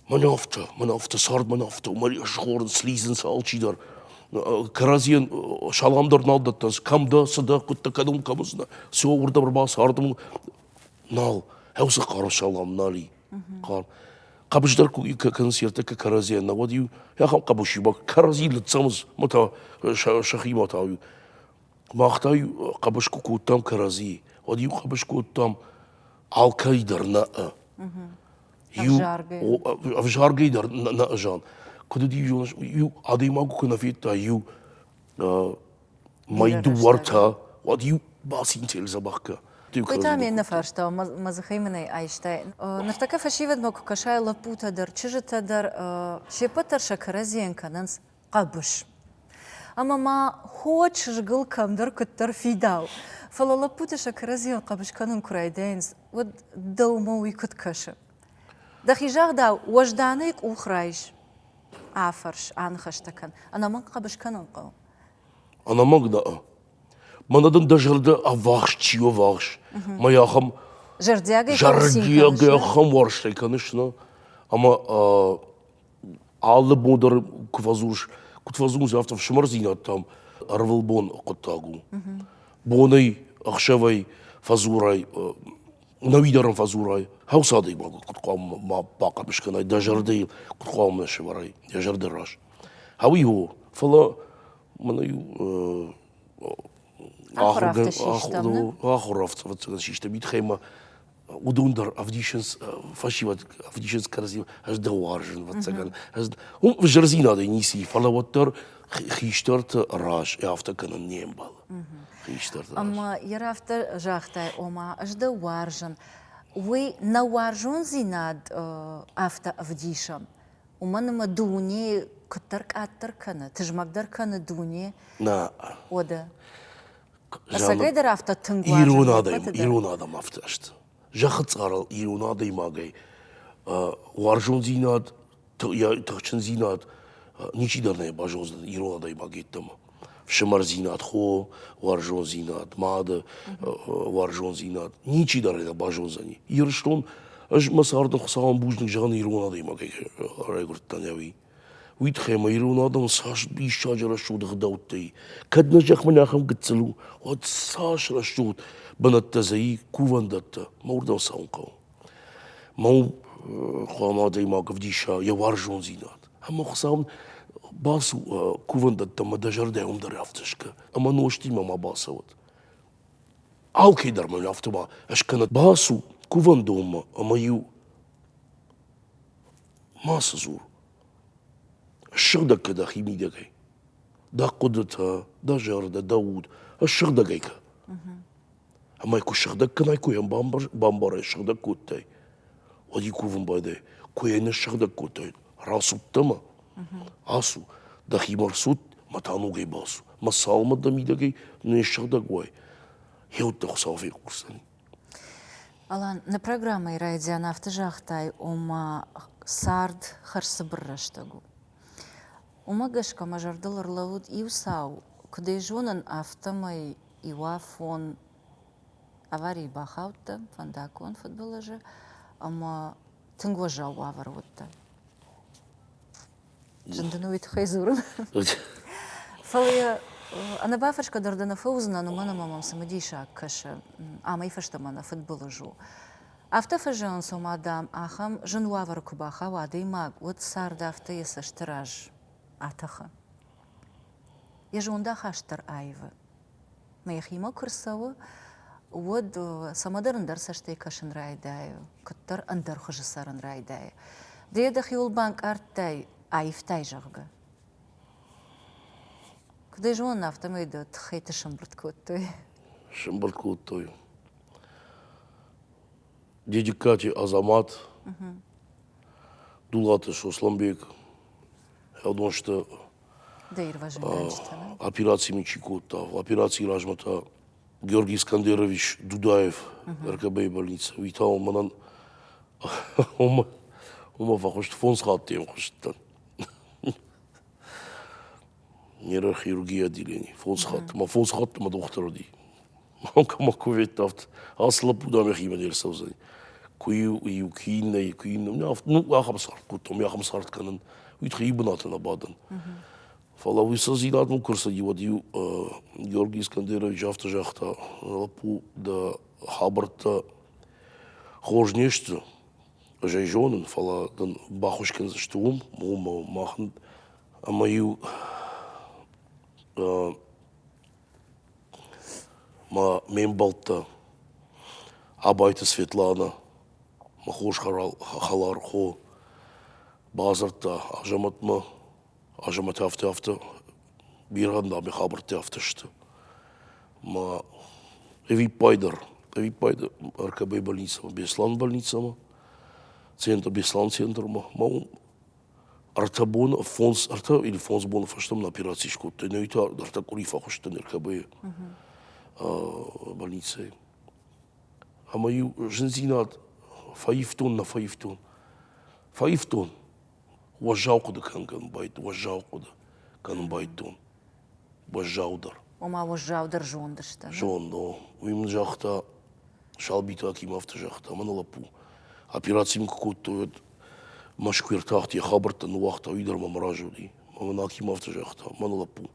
Мӕн афтӕ, мӕн афтӕ, цард мӕн афтӕ, мӕ згъорынц, лидзынц алчидӕр. Кӕрӕдзийӕн салам дӕр нал дӕттынц, кӕм дӕ, цы дӕ, куыд дӕ, кӕдӕм кӕм уыдзынӕ, цы уырдӕм ӕрбацӕ, ардӕм нал. Уыцы хъарм салам нал и. Хъарм. Хъӕбыс дӕр куы кӕнынц ӕртӕккӕ кӕрӕдзийӕн, науӕд-иу ахӕм хъӕбысимӕ кӕрӕдзи ныццӕуынц, мӕ та сӕхимӕ та Мах та-иу хъӕбыс куы кодтам кӕрӕдзийы, уӕд-иу хъӕбыс кодтам алкӕй дӕр нӕ. Ӕвзаргӕ дӕр нӕ зан. Куыд уыди, иу адӕймаг куы нӕ федта иу мӕй дыууӕртӕ, уӕд-иу бацинтел дзӕбӕхгӕ. Уый та ме ннӕ фарста, мӕ дзыхӕй мын ӕй айстай. Ныртӕккӕ фӕсивӕдмӕ куы кӕсай, лӕппутӕ дӕр, чызджытӕ дӕр, се ппӕт дӕр сӕ кӕрӕдзийӕн кӕнынц хъӕбыс. Ӕмӕ ма хо чызгыл кӕмдӕр куыддӕр фидау. Фӕлӕ лӕппутӕ сӕ кӕрӕдзийӕн хъӕбыс кӕнын куы райдайынц, уӕд дӕумӕ уый куыд кӕсы? Дӕхи загъдау, уӕзданӕй къух райс, афӕрс, аныхӕстӕ кӕн. Ӕнӕмӕнг хъӕбыс кӕнын хъӕуы. Ӕнӕмӕнг нӕ. Мӕнӕ дын дӕ зӕрдӕ ӕввахс чи у ӕввахс, мӕ ахӕм зӕрдиагӕй зӕрдиагӕй ахӕм уарзтӕй кӕныс, нӕ? Ӕмӕ алы бон дӕр куы фӕдзурыс, куыд фӕдзурынц, афтӕ ӕфсымӕрдзинад там ӕрвылбон хъуыддаг у. Бонӕй, ӕхсӕвӕй фӕдзурай, нӕуидӕрӕн фӕдзурай, хӕуц адӕймаг куыд хъуамӕ ма бахъӕбыс кӕнай, дӕ зӕрдӕйыл куыд хъуамӕ сӕвӕрай, йӕ зӕрдӕ раз. Хӕуи о, фӕлӕ мӕнӕ иу ахуыр афтӕ систӕм, ахуыр афтӕ систӕм, итхӕй ма. Уыдон дӕр ӕвдисынц фӕсивӕд ӕвдисынц кӕрӕдзи ӕз дӕ уарзын, ӕвӕццӕгӕн. Ӕз уым ӕвзӕрдзинадӕй ницы и, фӕлӕ уӕддӕр хистӕрты раз афтӕ кӕнын не мбӕлы. Хистӕрты раз. Ӕмӕ йӕ афтӕ загътай, ома ӕз дӕ уарзын. Уый нӕ уарзондзинад афтӕ ӕвдисӕм, уымӕн ӕмӕ дуне куыддӕр къаддӕр кӕны, тызмӕгдӕр кӕны дуне. Нӕ. Уӕдӕ. Ӕцӕгӕйдӕр афтӕ тынг ирон адӕм, ирон адӕм афтӕ сты. Зӕххы цъарыл ирон адӕймагӕй уарзондзинад, йӕ тыхджындзинад ничидӕр нӕ базондзӕн ирон адӕймаг йеддӕмӕ. Фсымӕрдзинад, хо уарзондзинад, мады уарзондзинад ничидӕр нӕ базондзӕни. Ирыстон, ӕз мӕ царды Хуыцауӕн бузныг зӕгъын ирон адӕймагӕй райгуырдтӕн ӕви. Уый тыххӕй ӕмӕ ирон адӕм цас диссаджы рӕсугъд ӕгъдӕуттӕй, кӕд нӕ зӕхмӕ нӕ ахӕм гыццыл у, уӕд цас рӕсугъд бынӕттӕ дзы и, кувӕндӕттӕ, мӕ уырдӕм цӕуын хъӕуы. Мӕ хъуамӕ адӕймаг ӕвдиса йӕ уарзондзинад. Ӕмӕ Хуыцау бацу кувӕндӕттӕм ӕмӕ дӕ зӕрдӕ уым дӕр афтӕ скӕ, ӕмӕ нозтимӕ ма бацӕуӕд. Алкӕй дӕр мӕ афтӕ ма скӕнӕд. Бацу кувӕндонмӕ ӕмӕ-иу Мацы дзур. Ссыгъдӕг кӕ дӕхи мидӕгӕй. Дӕ хъуыдытӕ, дӕ зӕрдӕ, дӕ уд ссыгъдӕгӕй кӕ. Ӕмӕ куы сыгъдӕг кӕнай, куы йӕм бамбарай, сыгъдӕг кодтай, уӕд и кувын байдайы. Куы йӕ не ссыгъдӕг кодтай, рацудтӕ ма, ацу, дӕхимӕ рцуд, мӕ та ногӕй бацу. Мӕ цалынмӕ дӕ мидӕгӕй не ссыгъдӕг уай, гъеуӕд дӕ Хуыцау фехъусдзӕни. Алан, нӕ программӕйы райдиан афтӕ загътай, ома цард хӕрзцыбыр рӕстӕг у. Уымӕ гӕсгӕ мӕ зӕрдыл ӕрлӕууыд иу цау, куыд ӕй зонын, афтӕмӕй иуафон аварийы бахаудтӕ, фӕндаггон фыдбылызы, ӕмӕ тынг уӕззау уавӕры уыдтӕ. Зын дын уый тыххӕй дзурын. Фӕлӕ йӕ ӕнӕбафӕрсгӕ дӕр дӕ нӕ фӕуыдзынӕн, уымӕн ӕмӕ мӕм цымыдисаг кӕсы, амӕй фӕстӕмӕ нӕ фыдбылыз у. Афтӕ фӕзӕгъынц, ома, дам, ахӕм зын уавӕры куы бахауа адӕймаг, уӕд цард афтӕ йӕ цӕсты раз атӕхы. Йӕ зондахаст дӕр аивы. Мӕ йӕхимӕ куы рцӕуы, уӕд цӕмӕдӕр ӕндӕр цӕстӕй кӕсын райдайы, куыддӕр ӕндӕр хуызы цӕрын райдайы. Ды йӕ дӕхиуыл банкъардтай, аивтай, зӕгъгӕ? Куыд ӕй зонын, афтӕмӕй дӕ тыххӕйты сӕмбырд кодтой. Сӕмбырд кодтой. Дедиккати Азамат, Дулаты Сосланбег, уыдон сты Дӕ ирвӕзынгӕнджытӕ. Операци мын чи кодта, операцийы размӕ та Георгий Искандерович Дудаев, РКБ-йы больница, уый та мӕнӕн уымӕ фӕхуыст фондз хатты йӕм хуыстытӕн. Нейрохирургия отделение, фондз хатты. Мӕ фондз хатты мӕ дохтыр уыди. Мамка куы федта, афтӕ ацы лӕппу дам йӕхимӕ не рцӕудзӕни. Куы иу, иу, куы иннӕ, куы иннӕ. Ну, ахӕм цард кодтон, ахӕм цард кӕнын. Уый тыххӕй бынаты нӕ бадын. Фӕлӕ уый цӕдзинад мын куы рцыди, уӕд-иу Георгий Искандерович афтӕ загъта, лӕппу, дӕ хабӕрттӕ хорз не сты, ӕз ӕй зонын, фӕлӕ дын баххуыс кӕндзысты уым, уым мах ӕмӕ-иу Мӕ ме мбӕлттӕ Абайты Светланӕ, мӕ хорз хӕлар хо, бадзырдта Азӕмӕтмӕ. Азӕмӕт афтӕ-афтӕ бирӕ нӕм хабӕрттӕ афтӕ сты. Мӕ ӕвиппайдӕр, ӕвиппайды РКБ больницӕмӕ, Беслан больницӕмӕ, центр, Беслан центрмӕ. Мӕ уым ӕртӕ боны, фондз, ӕртӕ или фондз боны фӕстӕ мын операци скодтой. Нӕ та ӕртӕ къуыри фӕхуыстӕн РКБ-йы больницӕйы. Ӕмӕ-иу зындзинад фӕивтон, нӕ фӕивтон. Фӕивтон. Уӕззау хъуыды кӕнгӕ байдтон, уӕззау хъуыды кӕнын байдтон. Уӕззаудӕр. Ома уӕззаудӕр зонд сты. Зонд, о. Уый мын загъта, Салбиты Аким афтӕ загъта, мӕнӕ лӕппу, операци мын куы кодтой, уӕд Мӕскуы ӕртахт, йӕ хабӕрттӕ ныууагъта, уый дӕр мӕм разы уыди. Мӕ мын Аким афтӕ загъта, мӕнӕ лӕппу,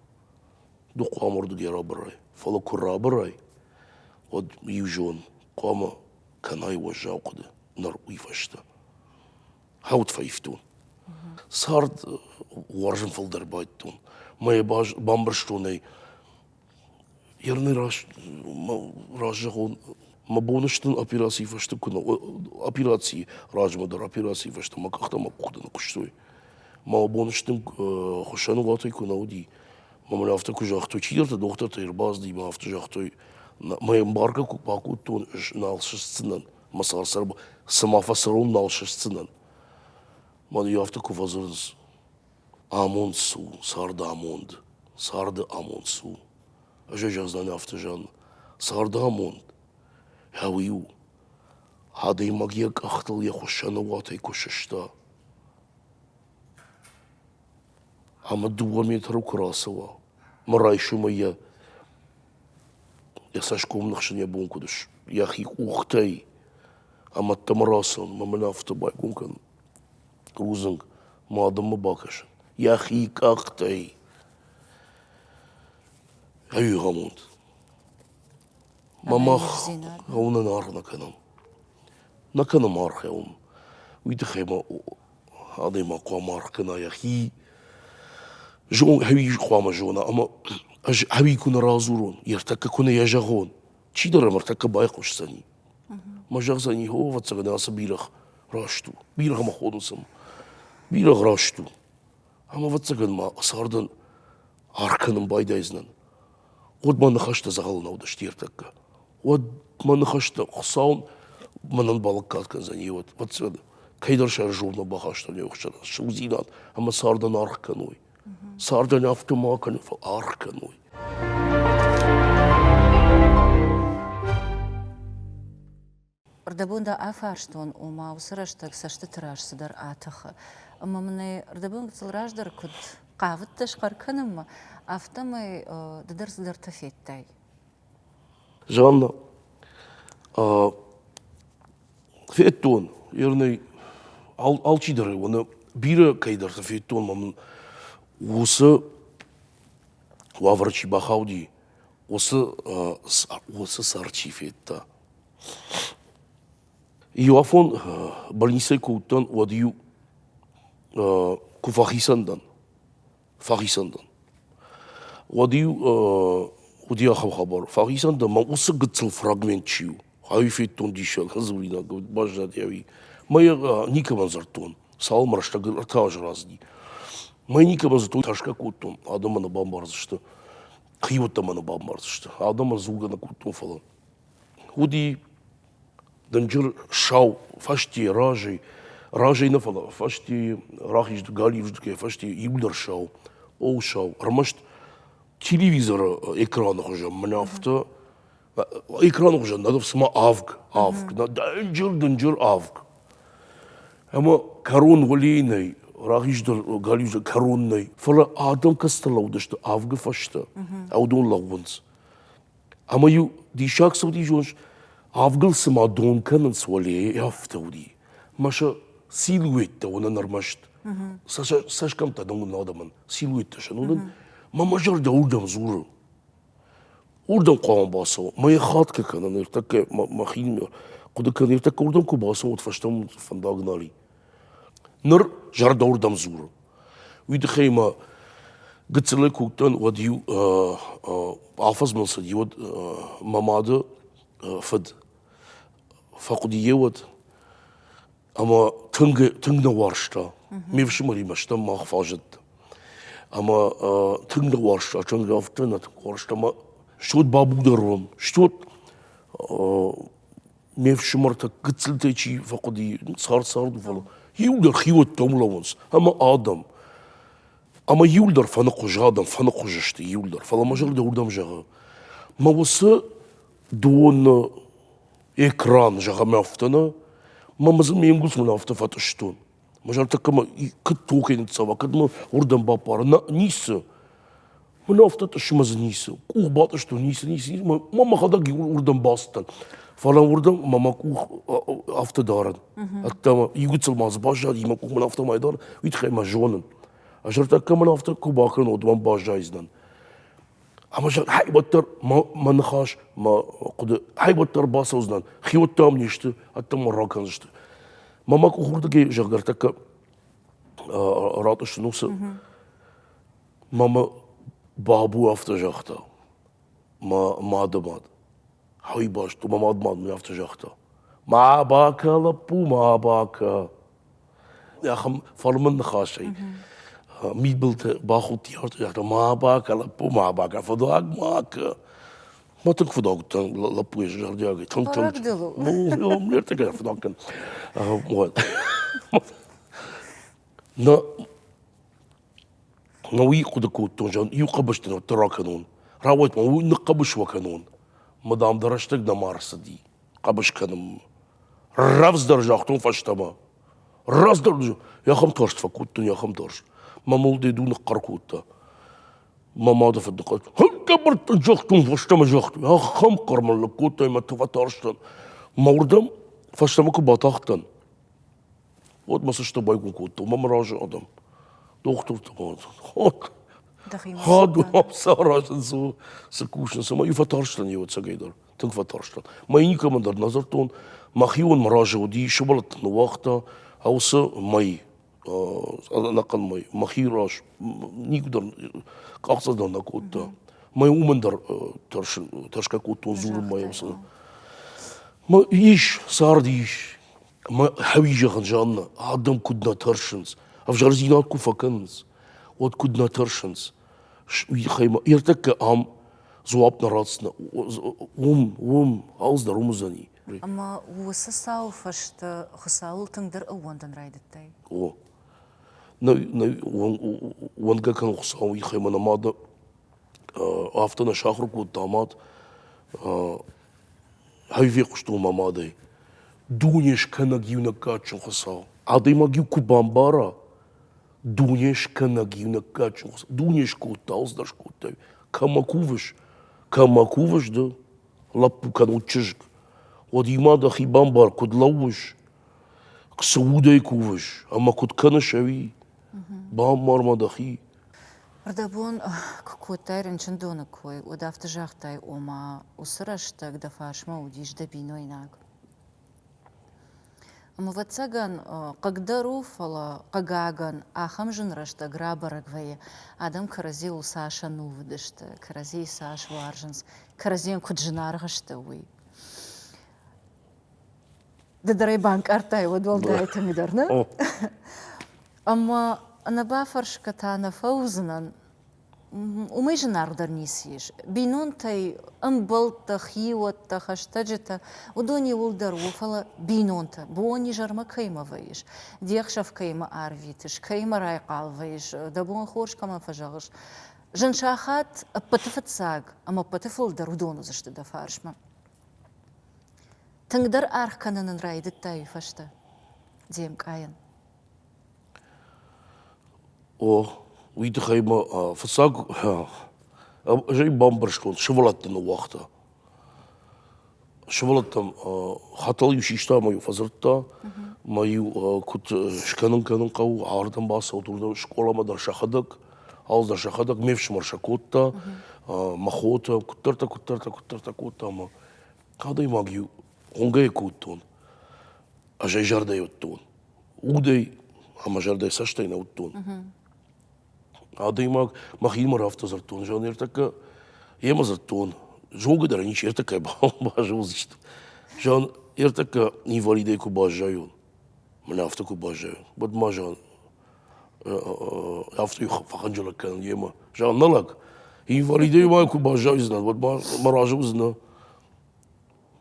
ды хъуамӕ уырдыгӕй рабырай. Фӕлӕ куы рабырай, уӕд иу зон, хъуамӕ кӕнай уӕззау хъуыды ныр уый фӕстӕ. Хауд фӕивтон. Цард уарзын фылдӕр байдтон. Мӕ бамбӕрстон ӕй, Ерны раз, раз зӕгъон, Мӕ бон стын операцийы фӕстӕ куы нӕ операцийы размӕ дӕр операцийы фӕстӕ мӕ къӕхтӕ мӕ къухтӕ нӕ куыстой. Мӕ бон стын хуыссӕны уатӕй куы нӕ уыди, мӕ мын афтӕ куы загътой, чидӕртӕ дохтыртӕ ӕрбацыди мӕ афтӕ загътой, мӕ ӕмбаргӕ куы бакодтон, ӕз нал сыстдзынӕн, мӕ сӕр сӕр цыма фӕцӕрон нал сыстдзынӕн. Мӕн афтӕ куы фӕдзурынц, амонд цы у, царды амонд, царды амонд цы у. Ӕз ӕй зӕгъдзынӕн афтӕ зӕгъын, царды амонд, уый у, адӕймаг йӕ къӕхтыл йӕ хуыссӕны уатӕй куы сыста ӕмӕ дыууӕ метры куы рацӕуа, мӕ райсомӕй йӕ йӕ цӕсгом ныхсын йӕ бон куыд йӕхи къухтӕй ӕмӕ ӕддӕмӕ рацӕуын мӕ мын афтӕ байгом кӕн рудзынг, мӕ адӕммӕ бакӕсын йӕхи къӕхтӕй. Ӕви амонд. Мӕ мах уымӕн аргъ нӕ кӕнӕм. Нӕ кӕнӕм аргъ уым. Уый тыххӕй ма адӕймаг хъуамӕ аргъ кӕна йӕхи ӕви хъуамӕ зона ӕмӕ ӕз ӕви куы нӕ радзурон, йе ртӕккӕ куы нӕ йӕ зӕгъон, чидӕр ӕм ӕртӕккӕ байхъусдзӕни. Мӕ зӕгъдзӕни, о, ӕвӕццӕгӕн, ацы бирӕгъ раст у. Бирӕгъмӕ хонынц ӕм. Бирӕгъ раст у. Ӕмӕ ӕвӕццӕгӕн ма цардӕн аргъ кӕнын байдайдзынӕн. Уӕд мӕ ныхӕстӕ дзӕгъӕлы нӕ уыдысты ӕртӕккӕ. Уӕд мӕ ныхӕстӕ Хуыцау мӕнӕн балӕггад кӕндзӕни, уӕд ӕвӕццӕгӕн кӕйдӕр сӕ зондмӕ бахастон йе хсӕн сыгъдзинад ӕмӕ цардӕн аргъ кӕной. Цардӕн афтӕ ма кӕны, фӕлӕ аргъ кӕной. Рдӕбон дӕ афарстон, ома уыцы рӕстӕг цӕстыты раз цыдӕр атӕхы. Ӕмӕ мын ӕй рдӕбон гыццыл раздӕр куыд хъавыдтӕ схъӕр кӕнынмӕ, афтӕмӕй ды дӕр цыдӕртӕ федтай. Жанна, федтон, ернӕй алчидӕр уыны, бирӕ кӕйдӕрты федтон, мӕ мын уыцы уавӕры чи бахауди, уыцы сӕр чи федта. Иу афон больницӕйы куы уыдтӕн, уӕд-иу куы фӕхицӕн дӕн, фӕхицӕн дӕн, уӕд-иу уыди ахӕм хабар. Фӕхицӕн дӕн, мӕ уыцы гыццыл фрагмент чи у, ӕви федтон диссаг, дзуринаг баззади ӕви. Мӕ йӕ никӕмӕн дзырдтон, цалынмӕ рӕстӕг ӕртӕ азы рацыди. Мӕ никӕмӕн дзырдтон, тӕрсгӕ кодтон, адӕм мӕ нӕ бамбардзысты, хиуӕттӕ мӕ нӕ бамбардзысты. Адӕмӕн дзургӕ нӕ кодтон, фӕлӕ уыди дынджыр сау фӕсте разӕй, разӕй нӕ, фӕлӕ фӕсте рахиз галиуырдыгӕй фӕсте иудӕр сау, о сау, ӕрмӕст телевизоры экраны хуызӕн мӕнӕ афтӕ экраны хуызӕн нӕ цыма авг, авг, дынджыр, дынджыр авг. Ӕмӕ кӕрон уӕлейы нӕй, рахиздӕр галиуырдыгӕй кӕрон нӕй, фӕлӕ адӕм кӕцытӕ лӕудысты авгы фӕстӕ, уыдон лӕууынц. Ӕмӕ-иу диссаг цы уыди, зоныс, авгыл цыма дон кӕнынц уӕлейы, афтӕ уыди. Мӕ сӕ силуэттӕ уынын ӕрмӕст. Сӕ цӕсгӕмттӕ дын уынын адӕмӕн, силуэттӕ сӕ уынын. Мӕ мӕ зӕрдӕ уырдӕм дзуры. Уырдӕм хъуамӕ бацӕуон. Мӕ йӕ хатгӕ кӕнын ныртӕккӕ мӕхи хъуыды кӕнын, ныртӕккӕ уырдӕм куы бацӕуон, уӕд фӕстӕмӕ фӕндаг нал и. Ныр зӕрдӕ уырдӕм дзуры. Уый тыххӕй ма гыццылӕй куы уыдтӕн, уӕд-иу афӕдз мыл цыди, уӕд мӕ мады фыд фӕхъуыди йе уӕд ӕмӕ тынг, тынг нӕ уарзта. Ме фсымӕримӕ стӕм мах фӕзыдтӕ. Ӕмӕ тынг нӕ уарзта, тынг афтӕ нӕ тынг уарзта. Ӕмӕ стут бабу дӕр уым, стут ме фсымӕртӕ гыццылтӕй чи фӕхъуыди, цард цард у, фӕлӕ иуылдӕр хиуӕттӕ уым лӕууынц ӕмӕ адӕм. Ӕмӕ иуылдӕр фӕныкхуыз адӕм, фӕныкхуыз сты иуылдӕр. Фӕлӕ мӕ зӕрдӕ уырдӕм зӕгъы. Мӕ уыцы доны экран, зӕгъӕм, афтӕ нӕ, мӕ дзы ме нгуылдз мын афтӕ фӕтъыстон. Мӕ зӕрдӕ мӕ кӕд токӕй ныццӕва, кӕд мӕ уырдӕм баппара, нӕ, ницы. Мӕн афтӕ тъысмӕ дзы ницы. Къух батъыстон, ницы, ницы, ницы. Мӕ мӕхӕдӕг уырдӕм бацыдтӕн. Фӕлӕ уырдӕм мӕ мӕ къух афтӕ дарын. Ӕддӕмӕ иугыццыл ма дзы баззади, мӕ къух мын афтӕмӕй дарын, уый тыххӕй мӕ зонын. Ӕз ӕртӕккӕ мын афтӕ куы бакӕнон, уӕд мӕм баззайдзынӕн. Ӕмӕ зӕгъ, хай уӕддӕр мӕ ныхас, мӕ хъуыды, хай уӕддӕр бацӕудзынӕн, хиуӕттӕ ам не сты, ӕддӕмӕ ракӕндзысты. Мӕ мӕ къух уырдыгӕй, зӕгъгӕ, ӕртӕккӕ ратъыстон уыцы Мама бабу афтӕ загъта, мӕ мады мад. Уый баст у, мӕ мад ма мын афтӕ загъта. Ма бакӕ, лӕппу, ма бакӕ. Ахӕм фӕлмӕн ныхасӕй мидбылты бахудти, загъта, ма бакӕ, лӕппу, ма бакӕ, фыдуаг ма кӕ. Ма тынг фыдуаг уыдтӕн лӕппуйы зӕрдиагӕй. Тынг, тынг. Ну, ӕртыккаг фыдуаг кӕн. Но Но уый хъуыды кодтон, зӕгъын, иу хъӕбыс дын уӕддӕр ракӕнон. Рауайт ма, уый ныхъхъӕбыс уӕ кӕнон. Мӕ дам дӕ рӕстӕг нӕма ӕрцыди хъӕбыс кӕнынмӕ. Рӕвдздӕр загътон фӕстӕмӕ. Рӕвдздӕр йӕхӕм тарст фӕкодтон, йӕхӕм тарст. Мӕ мыл деду ныхъхъӕр кодта. Мӕ мады фыд ныхъхъӕр Хӕргӕбӕрттӕн загътон, фӕстӕмӕ загътон. Ахӕм хъӕр мыл ныккодтай мӕ фӕтарстӕн. Мӕ уырдӕм фӕстӕмӕ куы батахтӕн, Уӕд мӕ цӕстӕ байгом кодтон, мӕ разы адӕм. Дохтыртӕ хот. Хат цы аразынц, цы кусынц, ӕмӕ фӕтарстӕн иу ӕцӕгӕй дӕр, тынг фӕтарстӕн. Мӕ никӕмӕн дӕр нӕ дзырдтон, мӕхион мӕ разы уыди, сывӕллӕтты ныууагъта, а уыцы мӕй, ӕнӕхъӕн мӕй, мӕхи раз никуыдӕр къахдзӕф дӕр нӕ кодта. Мӕ уымӕн дӕр тӕрсгӕ кодтон дзурынмӕ. Ис, цард ис, Ӕмӕ хӕуи зӕгъын Жанна, адӕм куыд нӕ тӕрсынц, ӕвзӕрдзинад куы фӕкӕнынц, уӕд куыд нӕ тӕрсынц. Уый тыххӕй ма ӕртӕккӕ ам дзуапп нӕ ратдзынӕ. Уым, уым, алцыдӕр уым уыдзӕни. Ӕмӕ уыцы цауы фӕстӕ Хуыцауыл тынгдӕр ӕууӕндын райдыдтай? О. Нӕ, нӕ уӕнгӕ кӕн Хуыцауы уый тыххӕй мӕ нӕ мад афтӕ нӕ сахуыр кодта мад. Ӕй фехъуыстон мӕ мадӕй. Дуне скӕнӕг иунӕг кадджын Хуыцау. Адӕймаг-иу куы бамбара, дуне скӕнӕг иунӕг кадджын Хуыцау, дуне скодта, алцыдӕр скодта. Кӕмӕ кувыс, кӕмӕ кувыс ды, лӕппу кӕнӕ чызг, уӕд-иу ма дӕхи бамбар, куыд лӕууыс, цы удӕй кувыс ӕмӕ куыд кӕныс ӕви. Бамбар ма дӕхи. Рдӕбон куы кодтай рынчындоны кой, уӕд афтӕ загътай, ома уыцы рӕстӕг дӕ фарсмӕ уыдис дӕ бинойнаг. Ӕмӕ, ӕвӕццӕгӕн, хъыг дӕр у, фӕлӕ, хъыгагӕн, ахӕм зын рӕстӕг рабӕрӕг вӕййы, адӕм кӕрӕдзиуыл цас ӕнувыд сты, кӕрӕдзийы цас уарзынц, кӕрӕдзийӕн куыд зынаргъ сты, уый. Ды дӕр ӕй банкъардтай, уӕд уӕлдай тынгдӕр, нӕ? Ӕмӕ ӕнӕбафӕрсгӕ та нӕ фӕуыдзынӕн. Уымӕй зынаргъдӕр ницы ис. Бинонтӕй ӕмбӕлттӕ, хиуӕттӕ, хӕстӕджытӕ, уыдон иууылдӕр у, фӕлӕ бинонтӕ, бон-изӕрмӕ кӕимӕ вӕййыс, де хсӕв кӕимӕ арвитыс, кӕимӕ райхъал вӕййыс, дӕ бон хорз кӕмӕн фӕзӕгъыс, зын сахат ӕппӕты фыццаг ӕмӕ ӕппӕты фылдӕр уыдон уыдзысты дӕ фарсмӕ. Тынгдӕр аргъ кӕнын ын райдыдтай уый фӕстӕ де мкъайӕн? О, уый тыххӕй мӕ фыццаг ӕз ӕй бамбӕрстон, сывӕллӕтты ныууагъта. Сывӕллӕттӕм хӕтӕл-иу систа ӕмӕ-иу фӕдзырдта, мӕ-иу куыд скӕнын кӕнын хъӕуы, ардӕм бацӕут, уырдӕм скъоламӕ дӕр сӕхӕдӕг, алцы дӕр сӕхӕдӕг, ме фсымӕр сӕ кодта, мӕ хотӕ, куыддӕртӕ, куыддӕртӕ, куыддӕртӕ кодта ӕмӕ адӕймаг-иу хонгӕ кодтон, ӕз ӕй зӕрдӕй уыдтон. Удӕй ӕмӕ зӕрдӕй цӕстӕй нӕ уыдтон. Адӕймаг мӕхимӕ афтӕ дзырдтон, зӕгъын, ӕртӕккӕ йемӕ дзырдтон, зонгӕ дӕр ничи ӕртӕккӕ базондзысты. Зӕгъын, ӕртӕккӕ инвалидӕй куы баззайон, мӕнӕ афтӕ куы баззайон, уӕд ма, зӕгъын, афтӕ фӕхынджылӕг кӕнын йемӕ. Зӕгъын, нӕ лӕг, инвалидӕй ма куы баззайдзынӕн, уӕд ма мӕ разы уыдзынӕ.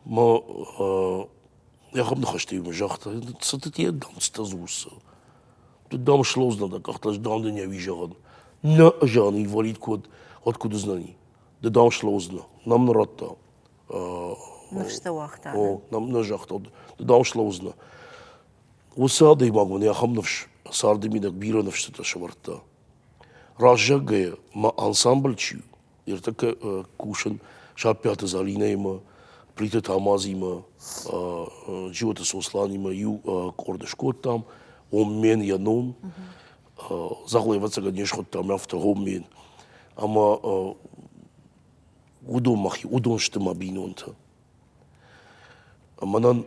Мӕ йӕхӕм ныхӕстӕ мын загъта, цы ты те дам цытӕ дзурыс? Ты дам слоздна дӕ къӕхтӕ, дам дын ӕви зӕгъын. Нӕ, зӕгъын, инвалид куыд, уӕд куыд уыдзынӕни? Ды дам слоздна, нам нӕ радта. Ныфстӕ уагъта. О, нам нӕ загъта, ды дам слоздна. Уыцы адӕймаг мын ахӕм ныфс, царды мидӕг бирӕ ныфсытӕ сӕвӕрдта. Раззаггӕйӕ мӕ ансамбль чи у, Ныртӕккӕ кусын Саппиаты Залинӕимӕ, Плиты Тамазимӕ, Джиоты Сосланимӕ иу къорд скодтам. Оммен йӕ ном. Дзӕгъӕл ӕвӕццӕгӕн не схуыдтам афтӕ Оммен. Ӕмӕ уыдон мӕхи, уыдон сты мӕ бинонтӕ. Мӕнӕн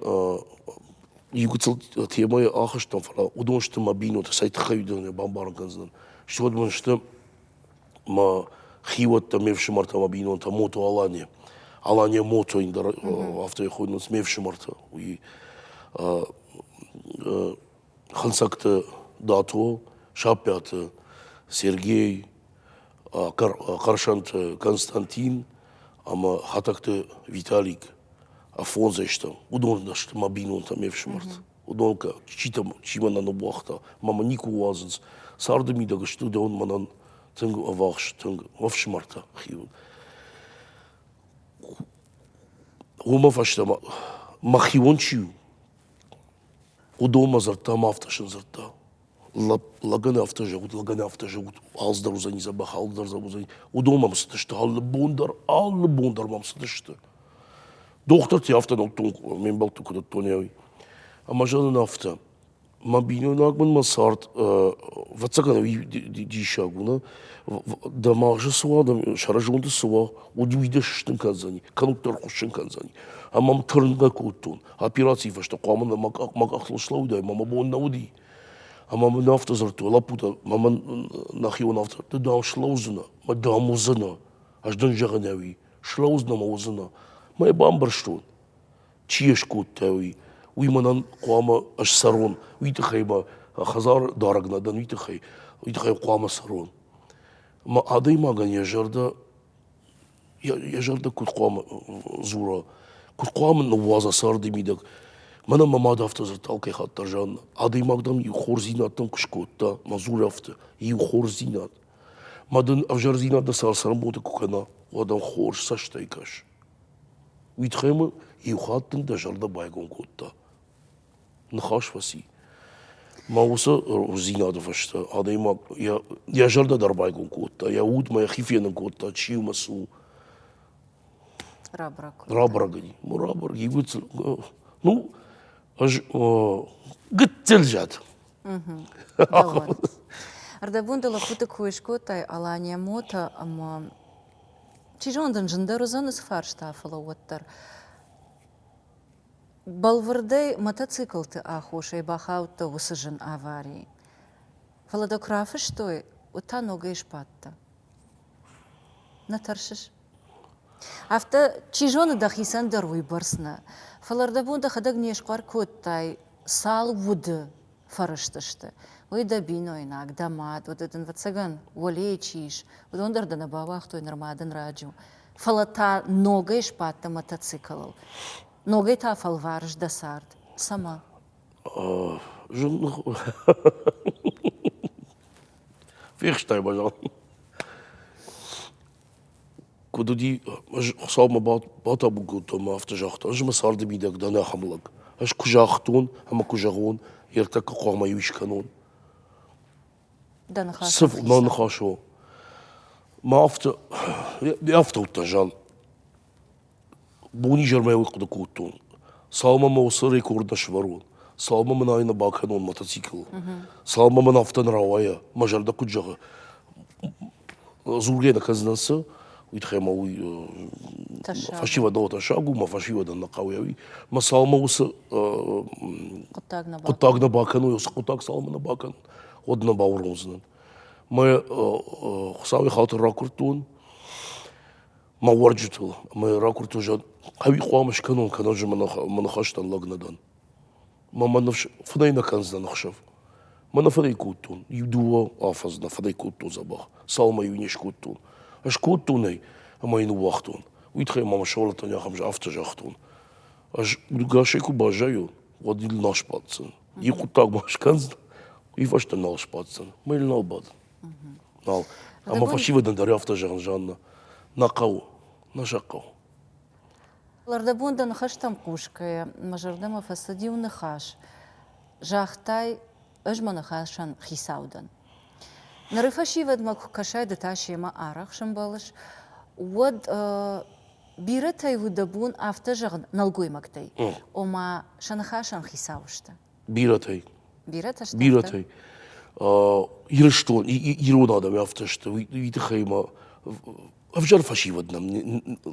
иу гыццыл темӕйы ахызтӕн, фӕлӕ уыдон сты мӕ бинонтӕ, цӕй тыххӕй уыдон нӕ бамбарын кӕндзынӕн. Стӕй уӕд мын сты мӕ хиуӕттӕ, ме фсымӕртӕ, мӕ бинонтӕ Мото Алане. Алания Мотойн дӕр афтӕ хонынц ме фсымӕртӕ. Уый Хынцӕгты Дато, Саппиаты Сергей, Хъарсанты Константин ӕмӕ Хатӕгты Виталик фондзӕй стӕм. Уыдон сты мӕ бинонтӕ, ме фсымӕртӕ. Уыдон читӕ, чи мӕ нӕ ныууагъта, мӕ мӕ никуы уадзынц. Царды мидӕг сты уыдон мӕнӕн тынг ӕввахс, тынг ӕфсымӕртӕ хиуыл. Уымӕ фӕстӕмӕ мӕхион чи у, уыдонмӕ дзырдта ӕмӕ афтӕ сын дзырдта. Лӕгӕн афтӕ зӕгъут, лӕгӕн афтӕ зӕгъут, алцыдӕр уыдзӕни дзӕбӕх, алцыдӕр уыдзӕни. Уыдон мӕм цыдысты алы бон дӕр, алы бон дӕр мӕм цыдысты. Дохтыртӕ афтӕ нодтон, ме мбӕлтты куыд уыдтон, уый. Ӕмӕ зӕгъын афтӕ, мӕ бинойнаг мын мӕ цард, ӕвӕццӕгӕн, диссаг у, нӕ? Дӕ магъзы цы уа, дӕ сӕрызонды цы уа, уыд уый дӕ сыстын кӕндзӕни, кӕннод дӕр хуыссын кӕндзӕни. Ӕмӕ мӕм тырнгӕ кодтон. Операцийы фӕстӕ хъуамӕ мӕ къӕхтыл слӕудай, мӕ мӕ бон нӕ уыди. Ӕмӕ мын афтӕ дзырдтой, лӕппутӕ, мӕ мын нӕхион афтӕ, ды дам слӕудзынӕ, мӕ дам уыдзынӕ. Ӕз дын зӕгъын ӕви, слӕудзынӕ мӕ уыдзынӕ. Мӕ йӕ бамбӕрстон, чи йӕ скодта, уый. Уый мӕнӕн хъуамӕ ӕз цӕрон, уый тыххӕй мӕ хӕдзар дарӕг нӕ дӕн, уый тыххӕй, уый тыххӕй хъуамӕ цӕрон. Мӕ адӕймагӕн йӕ зӕрдӕ йӕ зӕрдӕ куыд хъуамӕ дзура, куыд хъуамӕ ныууадза царды мидӕг. Мӕнӕ мӕ мад афтӕ дзырдта алкӕй хатт дӕр, Жанна, адӕймаг дӕм иу хорздзинад дӕм куы скодта, мӕ дзуры афтӕ, иу хорздзинад. Мӕ дын ӕвзӕрдзинад дӕ цӕрӕнбонты куы кӕна, уӕд ӕм хорз цӕстӕй кӕс. Уый тыххӕй мын иу хатт дын дӕ зӕрдӕ байгом кодта. Ныхас фӕци. Мӕ уыцы рудзинады фӕстӕ адӕймаг йӕ зӕрдӕ дӕр байгом кодта, йӕ удмӕ йӕхи фенын кодта, чи у мӕ цы у. Рабӕрӕг кодта. Рабӕрӕг ӕй. Рабӕрӕг. Ну, ӕз гыццыл зӕд. Ӕрдӕбон дӕ лӕппуты кой скодтай, Алания Мота ӕмӕ чи зоны дын зындӕр уыдзӕн уыцы фарста, фӕлӕ уӕддӕр. Бӕлвырдӕй мотоциклты аххосӕй бахаудтӕ уыцы зын аварийы. Фӕлӕ дӕ куы рафыстой, уӕд та ногӕй сбадтӕ. Нӕ тӕрсыс? Афтӕ, чи зоны, дӕхицӕн дӕр уыйбӕрц нӕ, фӕлӕ ӕрдӕбон дӕхӕдӕг не схъӕр кодтай, цал уды фӕрыстысты, уый дӕ бинойнаг, дӕ мад, уӕдӕ дын, ӕвӕццӕгӕн, уӕлейы чи ис, уыдон дӕр дӕ нӕ бауагътой, нырма дын раджы у. Фӕлӕ та ногӕй сбадтӕ мотоциклыл, ногӕй та фӕлварыс дӕ цард. Цӕмӕ? Зын Фехстай мӕ, зӕгъ. Куыд уыди, ӕз Хуыцаумӕ батабу кодтон ӕмӕ афтӕ загътон, ӕз мӕ царды мидӕг дӕн ахӕм лӕг. Ӕз куы загътон ӕмӕ куы зӕгъон, ӕртӕккӕ хъуамӕ иу скӕнон. Дӕ ныхас Цы мӕ ныхас у? Мӕ афтӕ, афтӕ уыдтӕн, Жан. Бонизӕрмӕ уый хъуыды кодтон. Цалынмӕ мӕ уыцы рекорд нӕ сӕвӕрон, цалынмӕ мын ӕй нӕ бакӕнон мотоциклыл, цалынмӕ мын афтӕ нӕ рауайа, мӕ зӕрдӕ куыд зӕгъы, дзургӕ нӕ кӕндзынӕн цы, уый тыххӕй мӕ уый фӕсивӕдӕн тӕссаг у, мӕ фӕсивӕдӕн нӕ хъӕуы уый. Мӕ цалынмӕ уыцы хъуыддаг нӕ бакӕной, уыцы хъуыддаг цалынмӕ нӕ бакӕнон, уӕд нӕ бауромдзынӕн. Мӕ Хуыцауы хатыр ракуырдтон, мӕ уӕрджытыл ӕмӕ ракуырдтон, зӕгъ, ӕви хъуамӕ скӕнон, кӕнӕ ӕз мӕ ныхӕстӕн лӕг нӕ дӕн. Мӕ мӕ ныфс фынӕй нӕ кӕндзынӕн ӕхсӕв. Мӕ нӕ фынӕй кодтон, иу-дыууӕ афӕдз нӕ фынӕй кодтон дзӕбӕх, цалынмӕ иу не скодтон. Скодтон ӕй ӕмӕ йын ныууагътон. Уый тыххӕй ма мӕ сывӕллӕттӕн ахӕм афтӕ загътон. Ӕз удӕгасӕй куы баззайон, уӕд йыл нал сбаддзӕн. Иу хъуыддаг ма скӕндзӕн, уый фӕстӕ нал сбаддзӕн. Мӕ йыл нал бадын. Нал. Ӕмӕ фӕсивӕдӕн дӕр афтӕ зӕгъын, Жанна, нӕ хъӕуы, нӕ сӕ хъӕуы. Ӕрдӕбон дӕ ныхӕстӕм хъусгӕйӕ, мӕ зӕрдӕмӕ фӕцыд иу ныхас. Загътай, ӕз мӕ ныхасӕн хицау дӕн. Ныры фӕсивӕдмӕ куы кӕсай, ды та семӕ арӕх сӕмбӕлыс, уӕд бирӕтӕй у дӕ бон афтӕ зӕгъын нӕлгоймӕгтӕй, ома сӕ ныхасӕн хицау сты. Бирӕтӕй. Бирӕтӕ сты? Бирӕтӕй. Ирыстон, ирон адӕм афтӕ сты, уый тыххӕй ма. Ӕвзӕр фӕсивӕд нӕм.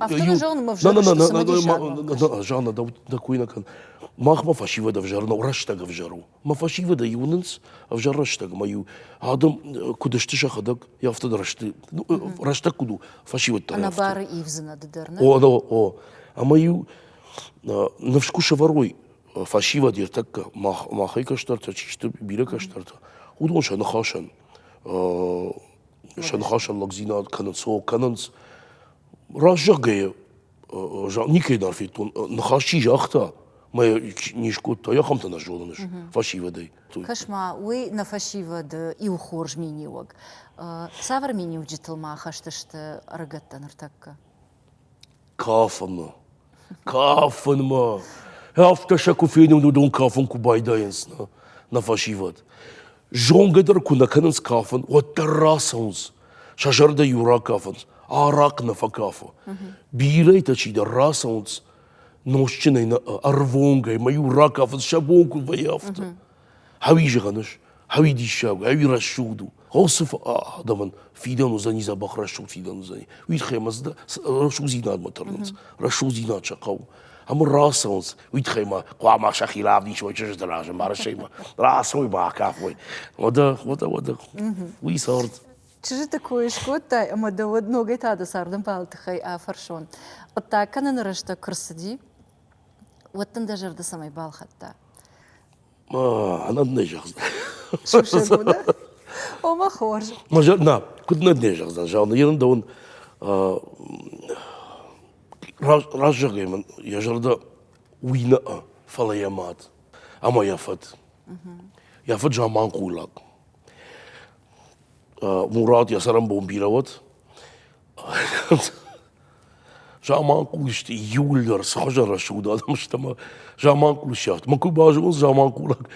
Афтӕ нӕ зӕгъын, ӕмӕ ӕвзӕр сты, цымыдисаг мӕм Жанна, дӕ кой нӕ кӕн. Махмӕ фӕсивӕд ӕвзӕр нӕу, рӕстӕг ӕвзӕр у. Мӕ фӕсивӕдӕй уынынц ӕвзӕр рӕстӕг, ӕмӕ-иу адӕм куыд сты сӕхӕдӕг, афтӕ дӕр сты. Рӕстӕг куыд у, фӕсивӕд дӕр афтӕ. Ӕнӕбары ивдзынад дӕр, нӕ? О, о, о. Ӕмӕ-иу ныфс куы сӕвӕрой фӕсивӕд ӕртӕккӕ, махӕй кӕстӕртӕ чи сты, бирӕ кӕстӕртӕ, уыдон сӕ ныхасӕн сӕ ныхасӕн лӕгдзинад кӕнынц, о, кӕнынц. Раст зӕгъгӕйӕ, никӕй дӕр федтон, ныхас чи загъта, мӕ не скодта, ахӕмтӕ нӕ зонын ӕз фӕсивӕдӕй. Кӕс-ма, уый нӕ фӕсивӕды иу хорз миниуӕг. Цавӕр миниуджытыл ма хӕст сты ӕрыгӕттӕ ныртӕккӕ? Кафынмӕ. Кафынмӕ! Афтӕ сӕ куы фенын, уыдон кафын куы байдайынц нӕ, нӕ фӕсивӕд. Зонгӕ дӕр куы нӕ кӕнынц кафын, уӕддӕр рацӕуынц. Сӕ зӕрдӕ иу ракафынц, арахъ нӕ фӕкафы. Бирӕтӕ чидӕр рацӕуынц нозтджынӕй нӕ ӕрвонгӕй, мӕ иу ракафынц, сӕ бон куы вӕййы, афтӕ. Хӕуи зӕгъӕн ис, хӕуи диссаг, хӕуи рӕсугъд у. Уыцы адӕмӕн фидӕн уыдзӕни дзӕбӕх рӕсугъд фидӕн уыдзӕни. Уый тыххӕй ӕмӕ рӕсугъддзинадмӕ тырнынц, рӕсугъддзинад сӕ хъӕуы. Ӕмӕ рацӕуынц, уый тыххӕй ма хъуамӕ сӕхи равдисой чызджыты раз ӕмӕ рӕсӕймӕ рацӕуой ма акафой. Уӕдӕ, уӕдӕ, уӕдӕ, уый цард. Чызджыты кой скодтай ӕмӕ дӕ уӕд ногӕй та дӕ цардӕмбалы тыххӕй афӕрсон. Хъуыддаг кӕныны рӕстӕг куы рцыди, уӕд дын дӕ зӕрдӕ цӕмӕй балхӕдта? Ӕнӕ нӕ зӕгъдзӕн. Сусӕг у, дӕ? Ома хорз. Нӕ, куыд нӕ не зӕгъдзӕн, зӕгъын, ерын дӕуӕн раст зӕгъгӕй мын йӕ зӕрдӕ уый нӕ, фӕлӕ йӕ мад ӕмӕ йӕ фыд. Йӕ фыд заманхъуйлаг. Мурат йӕ цӕрӕнбон бирӕ уӕд. Заманхъул сты иууылдӕр цы хуызӕн рӕсугъд адӕм сты ӕмӕ Заманхъул сӕфт. Мӕ куы базонынц Заманхъулаг,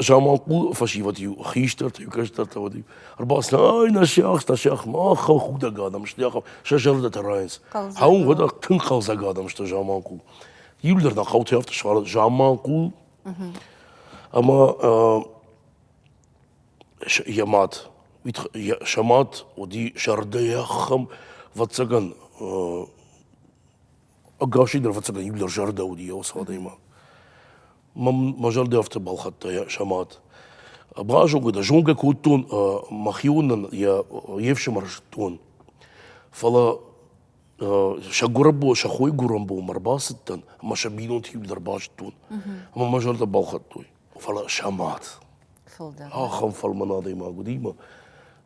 Заманхъул фӕсивӕд-иу хистӕртӕ-иу, кӕстӕртӕ уӕд-иу ӕрбацыд, ай, нӕ сиахс, нӕ сиахс, мах худӕг адӕм сты, ахӕм сӕ зӕрдӕтӕ райынц. Хауын уӕд тынг хъӕлдзӕг адӕм сты Заманхъул. Иууылдӕр нӕ хъӕутӕ афтӕ сфӕлыд Заманхъул ӕмӕ йӕ мад, сӕ мад уыди зӕрдӕйы ахӕм, ӕвӕццӕгӕн, ӕгасӕй дӕр, ӕвӕццӕгӕн, иу дӕр зӕрдӕ уыди уыцы адӕймаг. Мӕ зӕрдӕ афтӕ балхӕдта сӕ мад. Базонгӕ дӕ, зонгӕ кодтон мӕхионӕн йе фсымӕр зыдтон. Фӕлӕ сӕ гуырӕнбон, сӕ хойы гуырӕнбонмӕ ӕрбацыдтӕн ӕмӕ сӕ бинонты иу дӕр базыдтон. Ӕмӕ мӕ зӕрдӕ балхӕдтой. Фӕлӕ сӕ мад Фылдӕр. Ахӕм фӕлмӕн адӕймаг уыди мӕ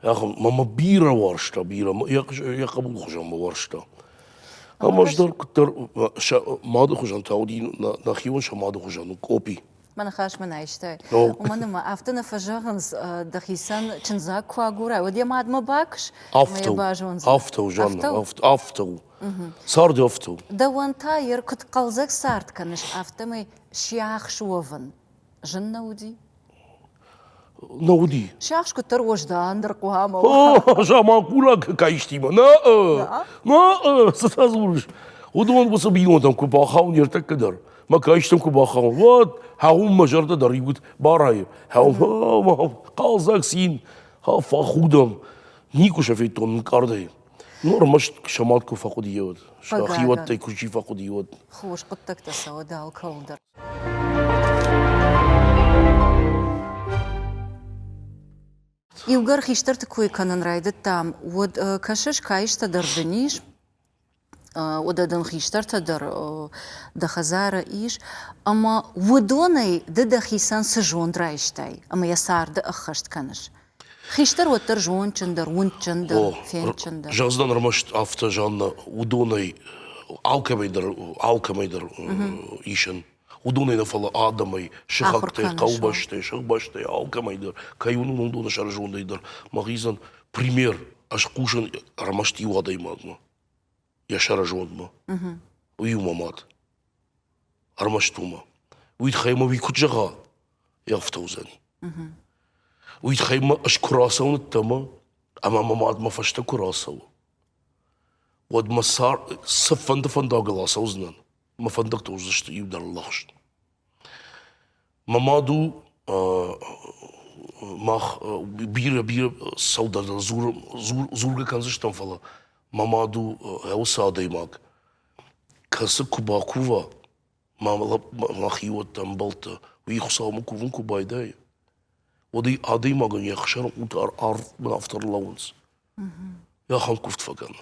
ахӕм мӕ бирӕ уарзта, бирӕ йӕ хъӕбул хуызӕн мӕ уарзта. Ӕмӕ ӕз дӕр куыддӕр сӕ мады хуызӕн та уыди нӕхион сӕ мады хуызӕн къопи. Мӕ ныхас мын айстай. Уымӕн ӕмӕ афтӕ нӕ фӕзӕгъынц, дӕхицӕн чындзаг куы агурай, уӕд йӕ мадмӕ бакӕс ӕмӕ йӕ базондзӕн. Афтӕ у, Жанна, афтӕ у. Цард афтӕ у. Дӕуӕн та йӕ куыд хъӕлдзӕг цард кӕныс, афтӕмӕй сиахс уӕвын зын нӕ уыди? Нӕ уыди. Сиахс куыддӕр уӕздандӕр хъуамӕ уа. Заманхъулаг каистимӕ. Нӕ, нӕ, цытӕ дзурыс? Уыдон уыцы бинонтӕм куы бахауын ӕртӕккӕ дӕр, мӕ каистӕм куы бахауын, уӕд хауын мӕ зӕрдӕ дӕр иуд барайы. Хъӕлдзӕг цин, фӕхудӕм. Никуы сӕ федтон ӕнкъардӕй. Ну, ӕрмӕст сӕ мад куы фӕхъуыди, уӕд. Сӕ хиуӕттӕй куы чи фӕхъуыди, уӕд. Хорз хъуыддӕгтӕ цӕуы дӕ алкӕуыл дӕр. Иугӕр хистӕрты кой кӕнын райдыдтам, уӕд кӕсыс, каистӕ дӕр дын ис, уӕдӕ дын хистӕртӕ дӕр дӕ хӕдзары ис, ӕмӕ уыдонӕй ды дӕхицӕн цы зонд райстай ӕмӕ йӕ царды ӕххӕст кӕныс? Хистӕр уӕддӕр зондджындӕр, уындджындӕр, фендджындӕр. Зӕгъдзынӕн ӕрмӕст афтӕ, Жанна, уыдонӕй алкӕмӕй дӕр, алкӕмӕй дӕр исын. Уыдонӕй нӕ, фӕлӕ адӕмӕй, сыхӕгтӕй, хъӕубӕстӕй, сыхбӕстӕй, алкӕмӕй дӕр, кӕй уынын, уыдоны сӕрызондӕй дӕр мӕхицӕн пример ӕз хъусын ӕрмӕст иу адӕймагмӕ, йӕ сӕрызондмӕ. Уый у мӕ мад. Ӕрмӕст уымӕ. Уый тыххӕй мӕ уый куыд зӕгъа, афтӕ уыдзӕни. Уый тыххӕй мӕ ӕз куы рацӕуын ӕддӕмӕ, ӕмӕ мӕ мад мӕ фӕстӕ куы рацӕуы, уӕд мӕ цар цыфӕнды фӕндагыл ацӕудзынӕн, мӕ фӕндӕгтӕ уыдзысты иу дӕр лӕгъз. Мӕ мад у мах бирӕ-бирӕ цӕуылдӕр дзургӕ кӕндзыстӕм, фӕлӕ Мӕ мад у уыцы адӕймаг, кӕцы куы бакува, мӕ хиуӕттӕ, ӕмбӕлттӕ, уый Хуыцаумӕ кувын куы байдайы, уӕд ӕй адӕймагӕн йе хсӕры арф афтӕ ӕрлӕууынц. Ахӕм куывд фӕкӕны.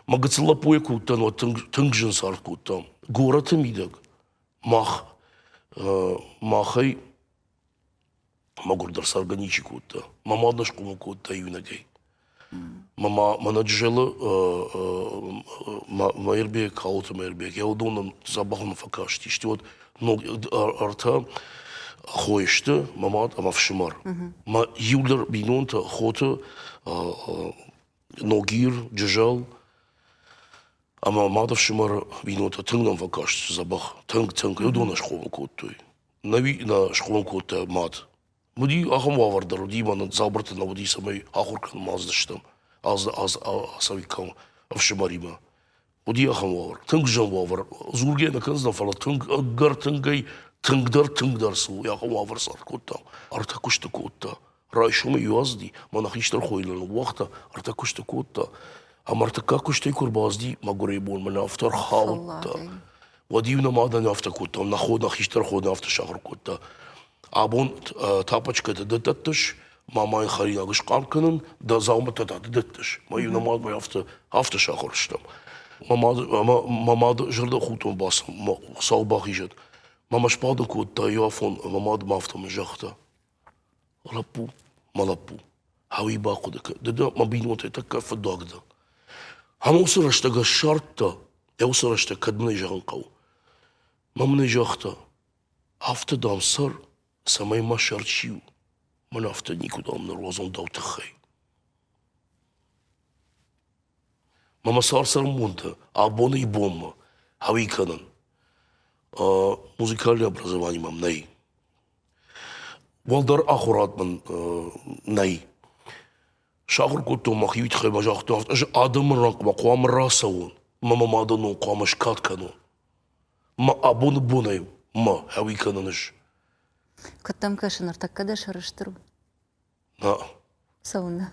Мӕ гыццыл лӕппуйӕ куы уыдтӕн, уӕд тынг, тынг зын цард кодтам. Горӕты мидӕг мах, махӕй мӕгуырдӕр цӕргӕ ничи кодта. Мӕ мад нӕ схъомыл кодта иунӕгӕй. Мӕ мӕнӕ Джызӕлы Мӕирбег, Калоты Мӕирбег, йӕ уыдонӕн дзӕбӕх мын фӕкастис. Уӕд ног ӕртӕ хойы сты, мӕ мад ӕмӕ фсымӕр. Мӕ иуылдӕр бинонтӕ, хоты Ногир, Джызӕл ӕмӕ мады фсымӕры бинонтӕ тынг нӕм фӕкастысты дзӕбӕх. Тынг, тынг. Уыдон схъомыл кодтой. Нӕ схъомыл кодта мад. Уыди ахӕм уавӕр дӕр уыди, мӕнӕн дзабырты нӕ уыди, цӕмӕй ахуыр кӕнынмӕ ацыдыстӕм, ацӕуиккам ӕфсымӕримӕ. Уыди ахӕм уавӕр. Тынг зын уавӕр. Дзургӕ нӕ кӕндзынӕн, фӕлӕ тынг ӕгӕр тынгӕй тынгдӕр тынгдӕр цы у, ахӕм уавӕр цард кодтам. Ӕртӕ куысты кодта. Райсомӕй иу ацыди, мӕнӕ хистӕр хойы ныууагъта, ӕртӕ куысты кодта. Ӕмӕ ӕртыккаг куыстӕй куы ӕрбацыди, мӕгуырӕй бон мӕнӕ афтӕ ӕрхаудта. Уӕд-иу нӕ мадӕн афтӕ кодтам, нӕ хо, нӕ хистӕр хо нӕ афтӕ сахуыр кодта. Абон тапочкӕтӕ ды дӕттыс, мамайы хӕринаг схъарм кӕнын, дӕ дзаумӕттӕ та ды дӕттыс. Мӕ-иу нӕ мадмӕ афтӕ, афтӕ сахуыр стӕм. Мӕ мад, мӕ мад зӕрдӕхудтон бацыд, мӕ Хуыцау бахизӕд. Мӕ мӕ сбадын кодта иу афон, мӕ мад мӕ афтӕ мын загъта: Лӕппу, мӕ лӕппу, ауи бахъуыды кӕн, ды дӕ мӕ бинонтӕй тӕккӕ фыдуаг дӕ. Ӕмӕ уыцы рӕстӕг ӕз ссардта, йӕ уыцы рӕстӕг кӕд мын ӕй зӕгъын хъӕуы. Мӕ мын ӕй загъта, афтӕ, дам, цӕр, цӕмӕй мӕ сӕр чи у, мӕн афтӕ никуы, дам, ныруадзон дӕу тыххӕй. Мӕ мӕ цард-цӕрӕнбонты абоны бонмӕ ауи кӕнын. Музыкальный образование мӕм нӕй. Уӕлдӕр ахуырад мын нӕй. Сахуыр кодтон мӕхи уый тыххӕй ма загътон, ӕз адӕмы рӕнхъмӕ хъуамӕ рацӕуон, мӕ мӕ мады ном хъуамӕ скад кӕнон. Мӕ абоны бонӕй мӕ хӕуи кӕнын ӕз. Куыд дӕм кӕсы, ныртӕккӕ дӕ сӕрыстыр у? На. Цӕуылнӕ?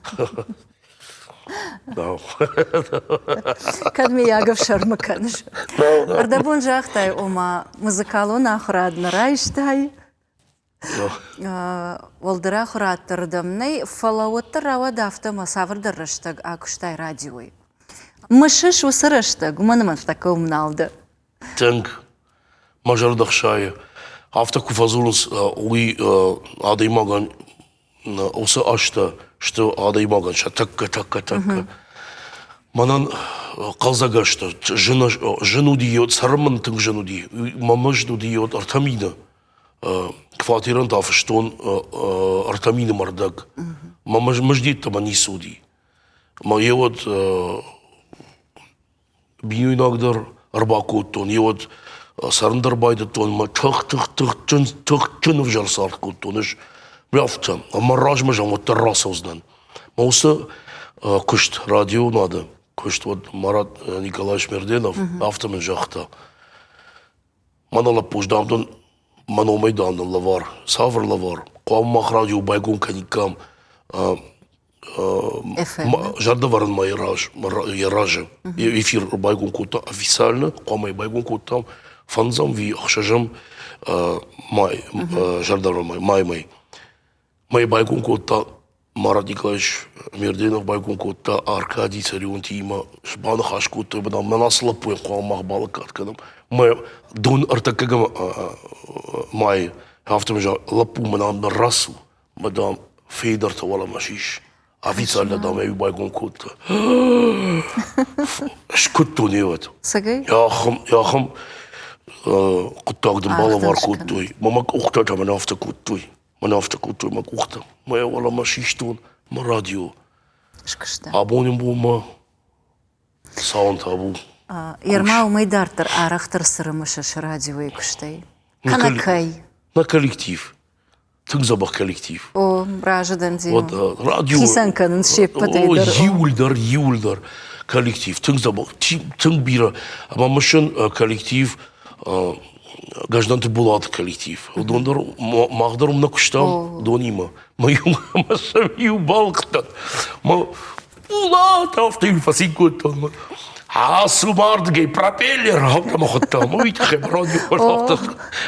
Кӕд миййаг ӕфсӕрмы кӕныс? Ӕрдӕбон загътай, ома музыкалон ахуырад нӕ райстай, уӕлдӕр ахуырад дӕр дӕм нӕй, фӕлӕ уӕддӕр рауад афтӕ ӕмӕ цавӕрдӕр рӕстӕг акуыстай радиойы. Мысыс уыцы рӕстӕг, уымӕн ӕмӕ ныртӕккӕ уым нал дӕ. Тынг мӕ зӕрдӕ хсайы. Афтӕ куы фӕдзурынц, уый адӕймагӕн уыцы азтӕ сты адӕймагӕн сӕ тӕккӕ, тӕккӕ, тӕккӕ. Мӕнӕн хъӕлдзӕг азтӕ зын, зын уыди, цӕрын мын тынг зын уыди. Мӕ мызд уыди 3000. Квартирӕн та фыстон 3000 мӕрдӕг. Мӕ мызд йеддӕмӕ ницы уыди. Мӕ еуӕд бинойнаг дӕр ӕрбакодтон, еуӕд цӕрын дӕр байдыдтон, мӕ тых-тых-тыхджын тыхджын ӕвзӕр цард кодтон ӕз. Афтӕ, ӕмӕ размӕ зӕгъын, уӕддӕр рацӕудзынӕн. Мӕ уыцы куыст, радионады куыст, уӕд Марат Николаевич Мерденов афтӕ мын загъта, мӕнӕ лӕппу, дам дын мӕ номӕй дам дын лӕвар. Цавӕр лӕвар? Хъуамӕ мах радио байгом кӕниккам зӕрдӕвӕрӕнмӕ йӕ разы эфир байгом кодта официально, хъуамӕ байгом кодтам фӕндзӕм ви ӕхсӕзӕм май, зӕрдӕвӕрӕн май май. Мӕй байгом кодта Марат Николаевич Мерденов байгом кодта Аркадий Царионтиимӕ баныхас кодтой, мӕнӕ мӕн ацы лӕппуйӕн хъуамӕ мах балӕггад кӕнӕм. Мӕ дон ӕртӕккӕгӕм майы афтӕ лӕппу мӕнӕ рацу, мӕ дам фейдӕртӕ уӕлӕмӕ сис. Официально дам ӕй байгом кодта. Скуыдтон еуӕд. Цӕгӕй? Ахӕм, ахӕм хъуыддаг дын балӕвар кодтой. Мӕ мӕ къухтӕ та мӕн афтӕ кодтой. Мӕн афтӕ кодтой мӕ къухтӕ. Мӕ уӕлӕмӕ систон мӕ радио. Скуыста. Абоны бонмӕ цауын табу. Ерма уымӕй дарддӕр арӕхдӕр цы рымысыс радиойы куыстӕй? Кӕнӕ кӕй? Нӕ коллектив. Тынг дзӕбӕх коллектив. О, разы дӕн Дима. Радио. Хицӕн кӕнынц се ппӕтӕй дӕр. Иуылдӕр, иуылдӕр коллектив. Тынг дзӕбӕх, тынг бирӕ. Ӕмӕ мысын коллектив Гӕздӕнты Булаты коллектив. Уыдон дӕр, мах дӕр уым нӕ куыстам, уыдонимӕ. Мӕ иу, мӕ сӕм иу балхъдтӕн. Мӕ. Булат, афтӕ иу фӕцин кодтон. Ацу мардгӕй пропеллер, афтӕ мӕ хуыдта. Уый тыххӕй радио афтӕ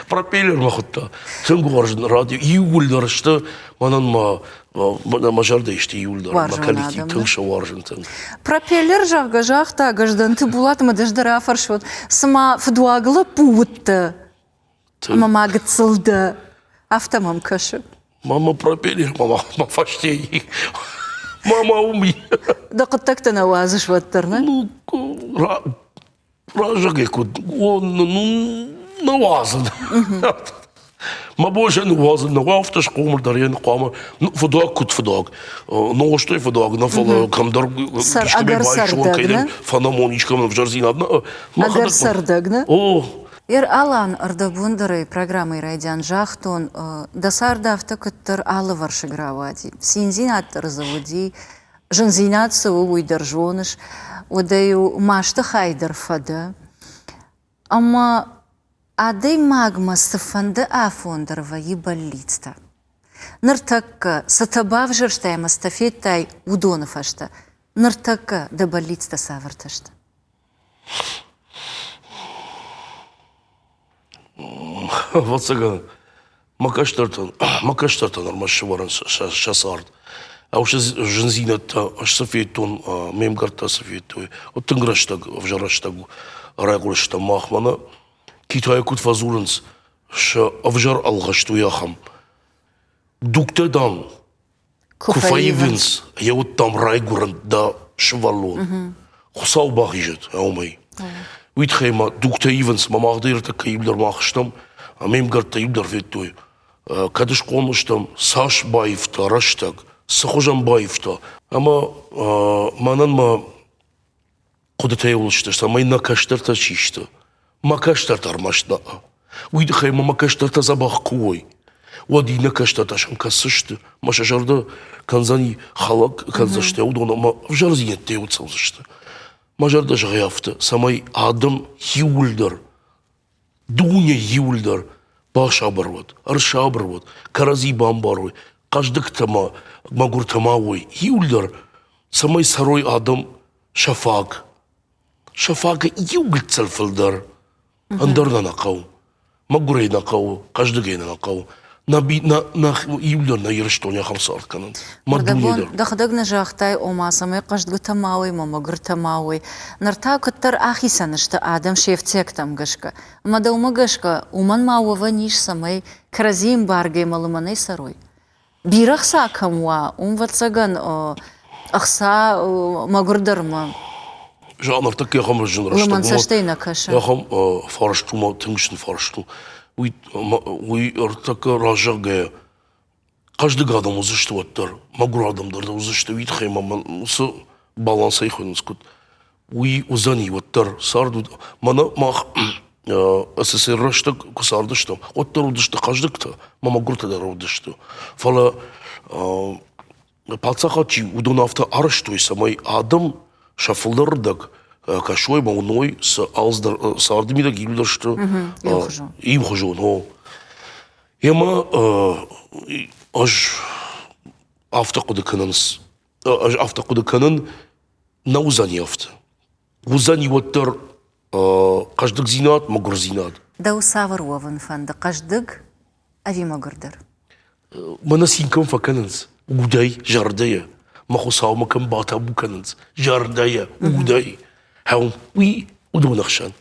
пропеллер мӕ хуыдта. Тынг уарзын радио. Иууылдӕр сты мӕнӕн мӕ мӕ зӕрдӕ исты иууылдӕр мӕ коллектив тынг сӕ уарзын тынг. Пропеллер, зӕгъгӕ, загъта Гӕздӕнты Булат ӕмӕ дӕс дӕр афӕрсут, цыма фыдуаг лӕппу уыдтӕ ӕмӕ ма гыццыл дӕ, афтӕ мӕм кӕсы. Мама пропеллер, мама, мӕ фӕстейы. Мама уым. Дӕ хъуыддӕгтӕ нӕ уадзыс уӕддӕр, нӕ? Ну, разӕгӕй куыд, ну, нӕ уадзын. Мӕ бон сӕ ныууадзын нӕ афтӕ схъомыл дӕр йӕ хъуамӕ фыдуаг куыд фыдуаг нозтӕй фыдуаг нӕ фӕлӕ кӕмдӕр искӕмӕй байсон кӕйдӕр фӕнӕмон искӕмӕн ӕвзӕрдзинад нӕ ӕгӕр цӕрдӕг нӕ о Ер Алан ӕрдӕбондӕрӕй программӕйы райдиан загътон, дӕ цард афтӕ куыддӕр алывӕрсыг рауади. Циндзинад дӕр дзы уыди, зындзинад цы у, уый дӕр зоныс, уӕдӕ-иу масты хай дӕр фӕдӕ. Ӕмӕ адӕймагмӕ цыфӕнды афон дӕр вӕййы бӕллицтӕ. Ныртӕккӕ, цытӕ бавзӕрстай ӕмӕ цытӕ федтай, уыдоны фӕстӕ, ныртӕккӕ дӕ бӕллицтӕ цавӕртӕ сты? Ӕвӕццӕгӕн, мӕ кӕстӕртӕн, мӕ кӕстӕртӕн ӕрмӕст сӕвӕрынц сӕ цард. Ау сӕ зындзинӕдтӕ ӕз цы федтон, ме мгӕрттӕ цы федтой, уӕд тынг рӕстӕг, ӕвзӕр рӕстӕг райгуырдыстӕм мах. Мӕнӕ Китайы куыд фӕдзурынц, сӕ ӕвзӕр ӕлгъыст уый ахӕм. Дугтӕ, дам, куы фӕивынц, йӕ уд, дам, райгуырын дӕ сывӕллон. Хуыцау бахизӕд уымӕй. Уый тыххӕй ма дугтӕ ивынц, мӕ мах дӕр ӕртӕккӕ иу дӕр мах стӕм, ме мгӕрттӕ иу дӕр федтой. Кӕд схъомыл стӕм, цас баивта рӕстӕг, цы хуызӕн баивта. Ӕмӕ мӕнӕн мӕ хъуыдытӕ иуыл сты, цӕмӕй нӕ кӕстӕртӕ чи сты, мӕ кӕстӕртӕ ӕрмӕст нӕ. Уый тыххӕй мӕ мӕ кӕстӕртӕ дзӕбӕх куы уой, уӕд иннӕ кӕстӕртӕ сӕм кӕсдзысты, мӕ сӕ зӕрдӕ кӕндзӕни хӕлӕг кӕндзысты, уыдон ӕмӕ ӕвзӕрдзинӕдтӕ цӕудзысты. Мӕ зӕрдӕ зӕгъы афтӕ, цӕмӕй адӕм иууылдӕр дуне иуылдӕр басабыр уӕд, ӕрсабыр уӕд, кӕрӕдзи бамбарой, хъӕздыгтӕ ма, мӕгуыртӕ ма уой, иуылдӕр, цӕмӕй цӕрой адӕм сӕ фаг. Сӕ фаг иу гыццыл фылдӕр, ӕндӕр нӕ нӕ хъӕуы. Мӕгуырӕй нӕ хъӕуы, хъӕздыгӕй нӕ нӕ хъӕуы. Нӕ, нӕ, нӕ иуылдӕр нӕ Ирыстоны ахӕм цард кӕнынц. Мӕ дуне дӕр. Дӕхӕдӕг нӕ загътай, ома цӕмӕй хъӕздгуытӕ ма уой, ма мӕгуыртӕ ма уой. Ныр та куыддӕр ахицӕн сты адӕм се фтиӕгтӕм гӕсгӕ. Ӕмӕ дӕумӕ гӕсгӕ, уымӕн ма уӕвӕн ис, цӕмӕй кӕрӕдзийы ӕмбаргӕ ӕмӕ лымӕнӕй цӕрой? Бирӕ хца кӕм уа, уым, ӕвӕццӕгӕн, ӕхца мӕгуырдӕрмӕ Ныртӕккӕ ахӕм зын рӕстӕг лымӕн цӕстӕй нӕ кӕсы. Ахӕм фарст у, тынг зын фарст у. Уый, уый ӕртӕккӕ разӕгъгӕйӕ хъӕздыг адӕм уыдзысты уӕддӕр, мӕгуыр адӕм дӕр уыдзысты, уый тыххӕй ма мӕн уыцы балансӕй хуынынц куыд. Уый уыдзӕни уӕддӕр цард уыд. Мӕнӕ мах СССР рӕстӕг куы цардыстӕм, уӕддӕр уыдысты хъӕздыгтӕ, мӕ мӕгуыртӕ дӕр уыдысты. Фӕлӕ паддзахад чи, уыдон афтӕ арӕзтой, цӕмӕй адӕм сӕ фылдӕр рдӕг кӕсой ӕмӕ уыной, цы алцыдӕр царды мидӕг иуылдӕр сты иухуызон. О. Ӕмӕ ӕз афтӕ хъуыды кӕнынц, ӕз афтӕ хъуыды кӕнын, нӕ уыдзӕни афтӕ. Уыдзӕни уӕддӕр хъӕздыгдзинад, мӕгуырдзинад. Дӕу цавӕр уӕвын фӕнды, хъӕздыг ӕви мӕгуырдӕр? Мӕнӕ цин кӕм фӕкӕнынц, удӕй, зӕрдӕйӕ. Мӕ Хуыцаумӕ кӕм батабу кӕнынц, зӕрдӕйӕ, удӕй. Хӕу, уый уыдон ӕхсӕн,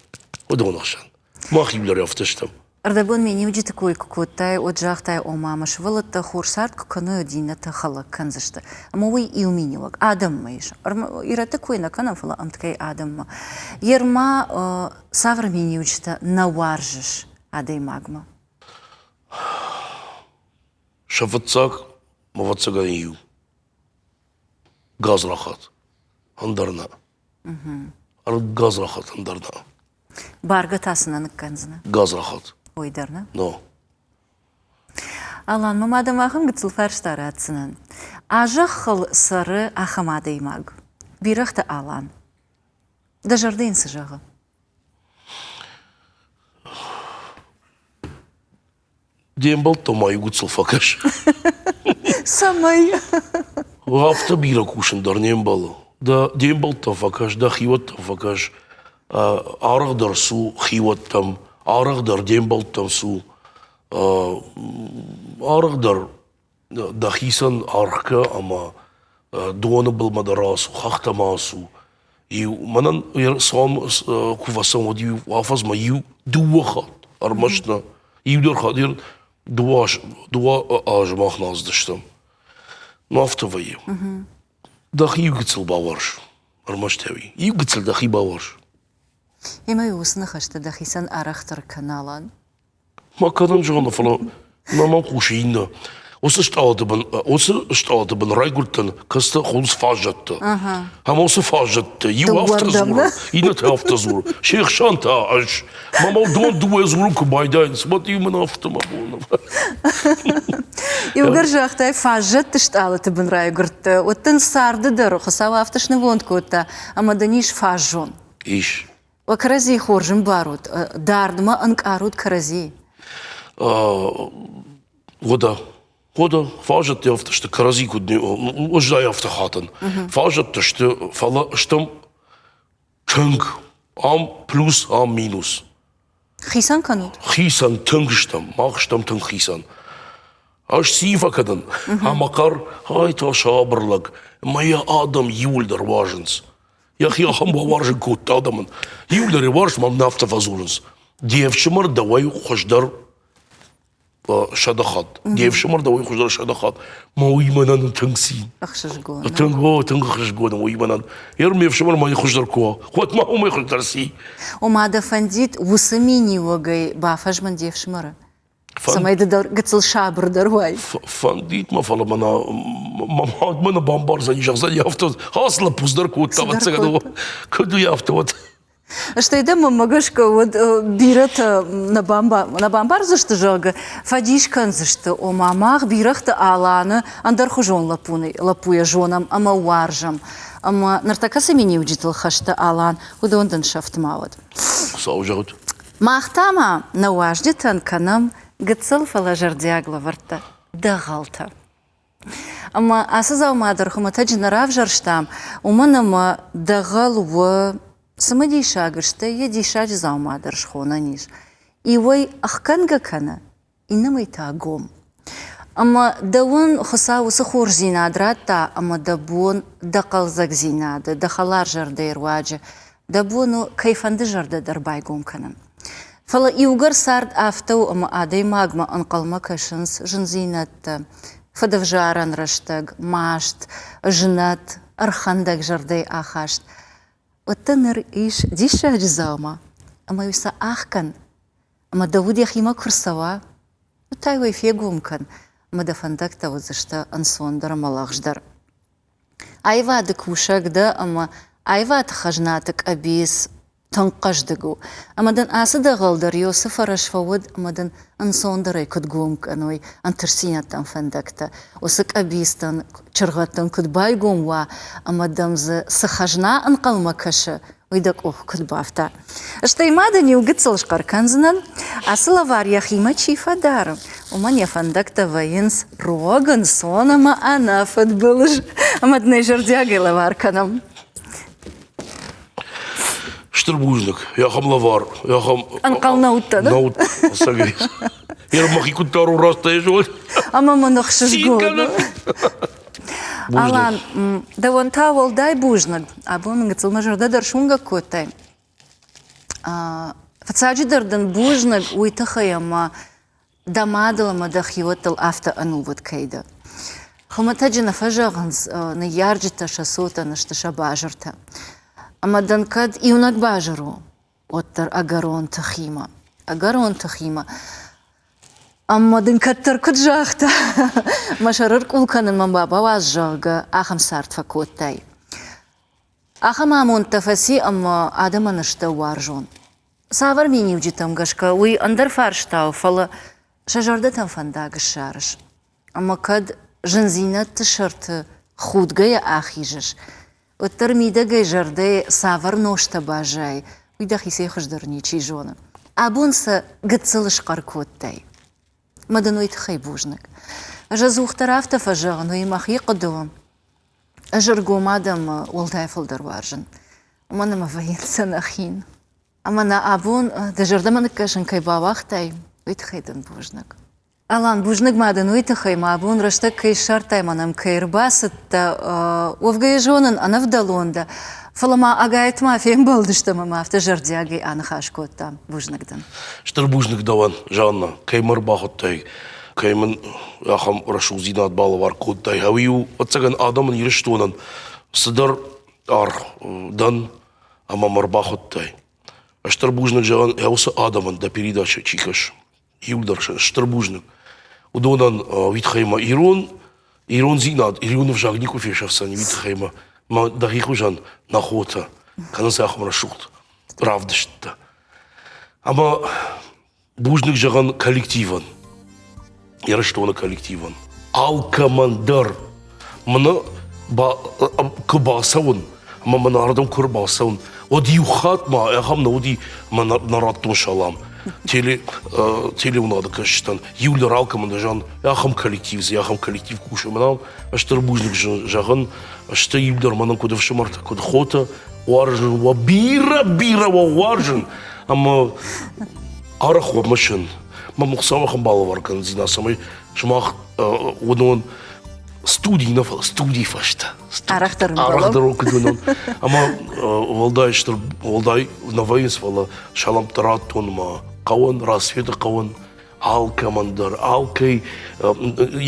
уыдон ӕхсӕн. Мах иу афтӕ стӕм. Ӕрдӕбон миниуджыты кой куы кодтай, уӕд загътай, ома мӕ сывӕллӕттӕ хорз цард куы кӕной, уӕд иннӕтӕ хӕлӕг кӕндзысты. Ӕмӕ уый иу миниуӕг адӕммӕ ис. Ирӕтты кой нӕ кӕнӕм, фӕлӕ ӕмткӕй адӕммӕ. Ерма цавӕр миниуджытӕ нӕ уарзыс адӕймагмӕ? Сӕ фыццаг, ӕвӕццӕгӕн, иу гадзрахат, ӕндӕр нӕ. Гадзрахат ӕндӕр нӕ. Бӕргӕ та цы нӕ ныккӕндзынӕ? Гадзрахат. Ой дӕр нӕ? Но. Алан, мӕ мадӕм ахӕм гыццыл фарста ратдзынӕн. А зӕххыл цӕры ахӕм адӕймаг. Бирӕгъты Алан. Дӕ зӕрдӕ йын цы зӕгъы? Де мбӕлттӕм ма иу гыццыл фӕкӕс. Цӕмӕй? Афтӕ бирӕ кусын дӕр не мбӕлы. Дӕ де мбӕлттӕм фӕкӕс, дӕ хиуӕттӕм фӕкӕс, арӕхдӕр цу хиуӕттӕм, арӕхдӕр де мбӕлттӕм цу, арӕхдӕр дӕхицӕн аргъ кӕ ӕмӕ доны былмӕ дӕр ацу, хӕхтӕм ацу. Иу мӕнӕн цуан куы фӕцӕуын, уӕд иу афӕдзмӕ иу дыууӕ хатт, ӕрмӕст нӕ, иу дӕр хатт дыууӕ азы мах нал цыдыстӕм. Ну афтӕ вӕййы. Дӕхи иу гыццыл бауарз, ӕрмӕст ӕви. Иу гыццыл дӕхи бауарз. Ӕмӕ уыцы ныхӕстӕ дӕхицӕн арӕхдӕр кӕн, Алан. Ма кӕнын зоны, фӕлӕ мӕ хъусы иннӕ. Уыцы стъалыты бын, уыцы стъалыты бын райгуырдтӕн, кӕцытӕ хонынц фаззӕттӕ. Ӕмӕ уыцы фаззӕттӕ иу афтӕ дзуры, иннӕтӕ афтӕ дзуры. Се хсӕн та ӕз. Мӕ уыдон дыууӕ дзурын куы байдайынц, уӕд иу мын афтӕ мӕ бон. Иугӕр загътай, фаззӕтты стъалыты бын райгуырдтӕ, уӕд дын царды дӕр Хуыцау афтӕ снывонд кодта, ӕмӕ дын ис фаззон. Ис. Уӕ кӕрӕдзийы хорз ӕмбарут, дардмӕ ӕнкъарут кӕрӕдзийы? Уӕдӕ, уӕдӕ, фаззӕттӕ афтӕ сты, кӕрӕдзи куыд не, ӕз ӕй афтӕ хатын. Фаззӕттӕ сты, фӕлӕ стӕм тынг, ам плюс, ам минус. Хицӕн кӕнут? Хицӕн тынг стӕм, мах стӕм тынг хицӕн. Ӕз цин фӕкӕнын, ӕмӕ хъӕр, ай та сабыр лӕг, ӕмӕ йӕ адӕм иуылдӕр уарзынц. Йӕхи ахӕм бауарзын кодта адӕмӕн. Иуылдӕр йӕ уарзт мӕм афтӕ фӕдзурынц. Де фсымӕр дӕуӕй хуыздӕр 100 хатт. Де фсымӕр дӕуӕй хуыздӕр 100 хатт. Мӕ уый мӕнӕн тынг цин. Ӕхсызгон. Тынг, о, тынг ӕхсызгон уый мӕнӕн. Ер ме фсымӕр мӕй хуыздӕр куы уа, уӕд ма уымӕй хуыздӕр ци. Ома дӕ фӕндид уыцы миниуӕгӕй бафӕзмын де фсымӕры? Цӕмӕй ды дӕр гыццыл сабырдӕр уай. Фӕндид мӕ, фӕлӕ мӕнӕ мӕ мад мӕ нӕ бамбардзӕни, зӕгъдзӕни афтӕ, ацы лӕппу цыдӕр кодта, ӕвӕццӕгӕн, куыд уый афтӕ уӕд. Стӕй дӕм мӕнмӕ гӕсгӕ уӕд бирӕтӕ нӕ бамбардзысты, зӕгъгӕ, фӕдис кӕндзысты, ома мах бирӕгъты Аланы ӕндӕрхуызон лӕппуйӕ зонӕм ӕмӕ уарзӕм. Ӕмӕ ныртӕккӕ цы миниуджытыл хӕсты Алан, уыдон дын сӕфт ма уӕд. Хуыцау зӕгъӕд. Мах та ма нӕ уазджытӕн кӕнӕм гыццыл, фӕлӕ зӕрдиаг лӕвӕрттӕ, дӕгъӕлтӕ. Ӕмӕ ацы дзаума дӕр хуымӕтӕджы нӕ равзӕрстам, уымӕн ӕмӕ дӕгъӕл у цымыдисаг, стӕй йӕ диссаджы дзаума дӕр схонӕн ис. Иуӕй ӕхгӕнгӕ кӕны, иннӕмӕй та гом. Ӕмӕ дӕуӕн Хуыцау уыцы хорздзинад радта ӕмӕ дӕ бон дӕ хъӕлдзӕгдзинады, дӕ хӕларзӕрдӕйы руаджы дӕ бон у кӕйфӕнды зӕрдӕ дӕр байгом кӕнын. Фӕлӕ иугӕр цард афтӕ у, ӕмӕ адӕймагмӕ ӕнхъӕлмӕ кӕсынц зындзинӕдтӕ, фыдӕвзарӕн рӕстӕг, маст, знӕт, ӕрхӕндӕг зӕрдӕйы ахаст. Уӕдта ныр ис диссаджы дзаума, ӕмӕ-иу сӕ ӕхгӕн, ӕмӕ дӕ уд йӕхимӕ куы рцӕуа, уӕд та-иу ӕй фегом кӕн, ӕмӕ дӕ фӕндӕгтӕ уыдзысты ӕнцондӕр ӕмӕ лӕгъздӕр. Аивады кусӕг дӕ ӕмӕ аивады хӕзнаты къӕбиц тынг хъӕздыг у. Ӕмӕ дын ацы дӕгъӕл дӕр Иосы фӕрӕз фӕуӕд ӕмӕ дын ӕнцондӕрӕй куыд гом кӕной ӕнтыстдзинӕдтӕм фӕндӕгтӕ, уыцы къӕбицтӕн, чыргъӕдтӕн куыд байгом уа ӕмӕ дӕм дзы цы хӕзна ӕнхъӕлмӕ кӕсы, уый дӕ къухы куыд бафта. Стӕй ма дын иу гыццыл схъӕр кӕндзынӕн, ацы лӕвар йӕхимӕ чи фӕдары, уымӕн йӕ фӕндӕгтӕ вӕййынц рог, ӕнцон ӕмӕ ӕнӕфыдбылыз. Ӕмӕ дын ӕй зӕрдиагӕй лӕвар кӕнӕм. Стыр бузныг, ахӕм лӕвар, ахӕм... Ӕнхъӕл нӕ уыдтӕн. Нӕ уыдтӕн, ӕцӕгӕй. Мӕхи куыд дарон раст ӕй зон. Ӕмӕ мын ӕхсызгон. Алан, дӕуӕн та уӕлдай бузныг. Абон мын гыццыл мӕ зӕрдӕ дӕр суынгӕг кодтай. Фыццаджыдӕр дын бузныг уый тыххӕй, ӕмӕ дӕ мадыл ӕмӕ дӕ хиуӕттыл афтӕ ӕнувыд кӕй дӕ. Хуымӕтӕджы нӕ фӕзӕгъынц, ныййарджытӕ сӕ цотӕн сты сӕ базыртӕ. Ӕмӕ дын кӕд иунӕг базыр у, уӕддӕр ӕгӕрон тыхимӕ. Ӕгӕрон тыхимӕ. Ӕмӕ дын кӕддӕр куыд загъта, мӕ сӕр ӕркъул кӕнын мӕм бабауадз, зӕгъгӕ, ахӕм цард фӕкодтай. Ахӕм амондтӕ фӕци ӕмӕ адӕмӕн сты уарзон. Цавӕр миниуджытӕм гӕсгӕ, уый ӕндӕр фарста у, фӕлӕ сӕ зӕрдӕтӕм фӕндаг ссарыс. Ӕмӕ кӕд зындзинӕдты сӕрты худгӕйӕ ахизыс, уӕддӕр мидӕгӕй зӕрдӕйы цавӕр ностӕ баззайы, уый дӕхицӕй хуыздӕр ничи зоны. Абон сӕ гыццыл схъӕр кодтай. Мӕ дын уый тыххӕй бузныг. Ӕз ӕдзухдӕр афтӕ фӕзӕгъын, уый мӕхи хъуыды у. Ӕз ӕргом адӕмы уӕлдай фылдӕр уарзын. Уымӕн ӕмӕ вӕййынц ӕнӕхин. Ӕмӕ нӕ абон дӕ зӕрдӕмӕ ныккӕсын кӕй бауагътай, уый тыххӕй дын бузныг. Алан, бузныг ма дын уый тыххӕй, мӕ абон рӕстӕг кӕй ссардтай ӕмӕ нӕм кӕй ӕрбацыдтӕ. Уӕвгӕ йӕ зонын, ӕнӕвдӕлон дӕ, фӕлӕ ма ӕгайтма фембӕлдыстӕм ӕмӕ афтӕ зӕрдиагӕй аныхас кодтам. Бузныг дын. Стыр бузныг дӕуӕн, Жанна, кӕй мӕ ӕрбахуыдтай, кӕй мын ахӕм рӕсугъддзинад балӕвар кодтай. Ӕви-иу, ӕвӕццӕгӕн, адӕмӕн Ирыстонӕн цыдӕр аргъ дӕн ӕмӕ мӕ ӕрбахуыдтай. Стыр бузныг зӕгъын уыцы адӕмӕн дӕ передачӕ чи кӕсы. Иуылдӕр стыр бузныг. Уыдонӕн уый тыххӕй мӕ ирон ирондзинад, ирон ӕвзаг никуы фесӕфдзӕни, уый тыххӕй мӕ мӕ дӕхи хуызӕн нӕ хотӕ кӕнынц ахӕм рӕсугъд равдысттӕ. Ӕмӕ бузныг зӕгъӕн коллективӕн, Ирыстоны коллективӕн. Алкӕмӕн дӕр мӕнӕ куы бацӕуын ӕмӕ мӕнӕ ардӕм куы ӕрбацӕуын, уӕд иу хатт ма ахӕм нӕ уыди, мӕ нӕ радтон салам. Теле, телеуынады кӕсджытӕн иу дӕр алкӕмӕн дӕр зӕгъын, ахӕм коллектив дзы, ахӕм коллектив кусы. Мӕнӕ стыр бузныг зӕгъын, сты иу дӕр мӕнӕн куыд ӕфсымӕртӕ, куыд хотӕ, уарзын уӕ, бирӕ-бирӕ уӕ уарзын ӕмӕ арӕх уӕ мысын. Мӕ Хуыцау ахӕм балӕвар кӕндзинад, цӕмӕй сымах уыдон студий нӕ, фӕлӕ студийы фӕстӕ. Арӕхдӕр Арӕхдӕр куыд уынон. Ӕмӕ уӕлдай стыр уӕлдай нӕ вӕййынц, фӕлӕ салӕмттӕ радтон мӕ хъӕуӕн, Рассветы хъӕуӕн, алкӕмӕн дӕр, алкӕй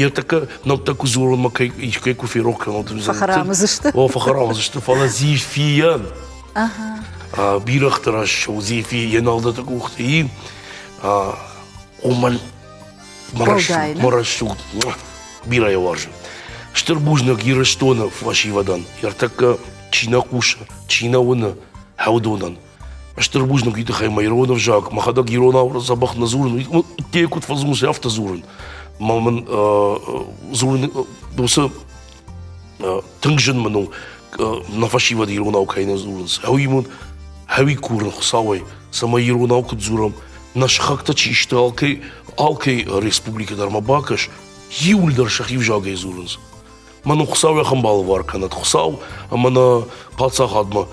йӕ тӕккӕ нӕмттӕ куы дзурон мӕ кӕй искӕй куы ферох кӕнон. Фӕхӕрам уыдзысты. О, фӕхӕрам уыдзысты, фӕлӕ Зифийӕн бирӕгъты раз ссӕуы Зифи йе налдаты къухты и уымӕн мӕ рӕсугъд бирӕ йӕ уарзын. Стыр бузныг Ирыстоны фӕсивӕдӕн, ӕртӕккӕ чи нӕ хъусы, чи нӕ уыны, уыдонӕн. Стыр бузныг уый тыххӕй мӕ ирон ӕвзаг, мӕхӕдӕг иронау дзӕбӕх нӕ дзурын, те куыд фӕдзурынц, афтӕ дзурын. Мӕ мын дзурын уыцы тынг зын мын у, нӕ фӕсивӕд иронау кӕй нӕ дзурынц. Ӕви мын ӕви курын Хуыцауӕй, цӕмӕй иронау куыд дзурӕм, нӕ сыхӕгтӕ чи сты, алкӕй, алкӕй республикӕ дӕр ма бакӕс, иуылдӕр сӕхи взагӕй дзурынц. Мӕн Хуыцау ахӕм балӕвар кӕнӕд, Хуыцау ӕмӕ нӕ паддзахадмӕ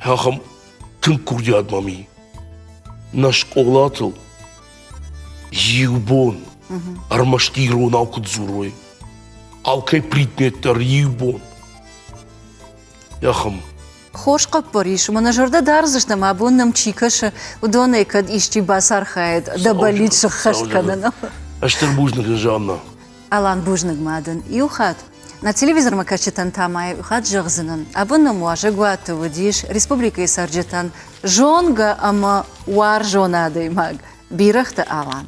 ахӕм тынг курдиат мӕм и. Нӕ скъолатыл иу бон ӕрмӕст иронау куыд дзурой, алкӕй предмет дӕр иу бон. Ахӕм. Хорз хъӕппӕрис, мӕ нӕ зӕрдӕ дардзыстӕм, абон нӕм чи кӕсы, уыдонӕй кӕд исчи бацархайӕд дӕ бӕллиц сыххӕст кӕныныл. Стыр бузныг, Жанна. Алан, бузныг ма дын. Иу хатт нӕ телевизормӕ кӕсджытӕн та ма иу хатт зӕгъдзынӕн, абон нӕм уазӕгуаты уыдис республикӕйы цӕрджытӕн зонгӕ ӕмӕ уарзон адӕймаг Бирӕгъты Алан.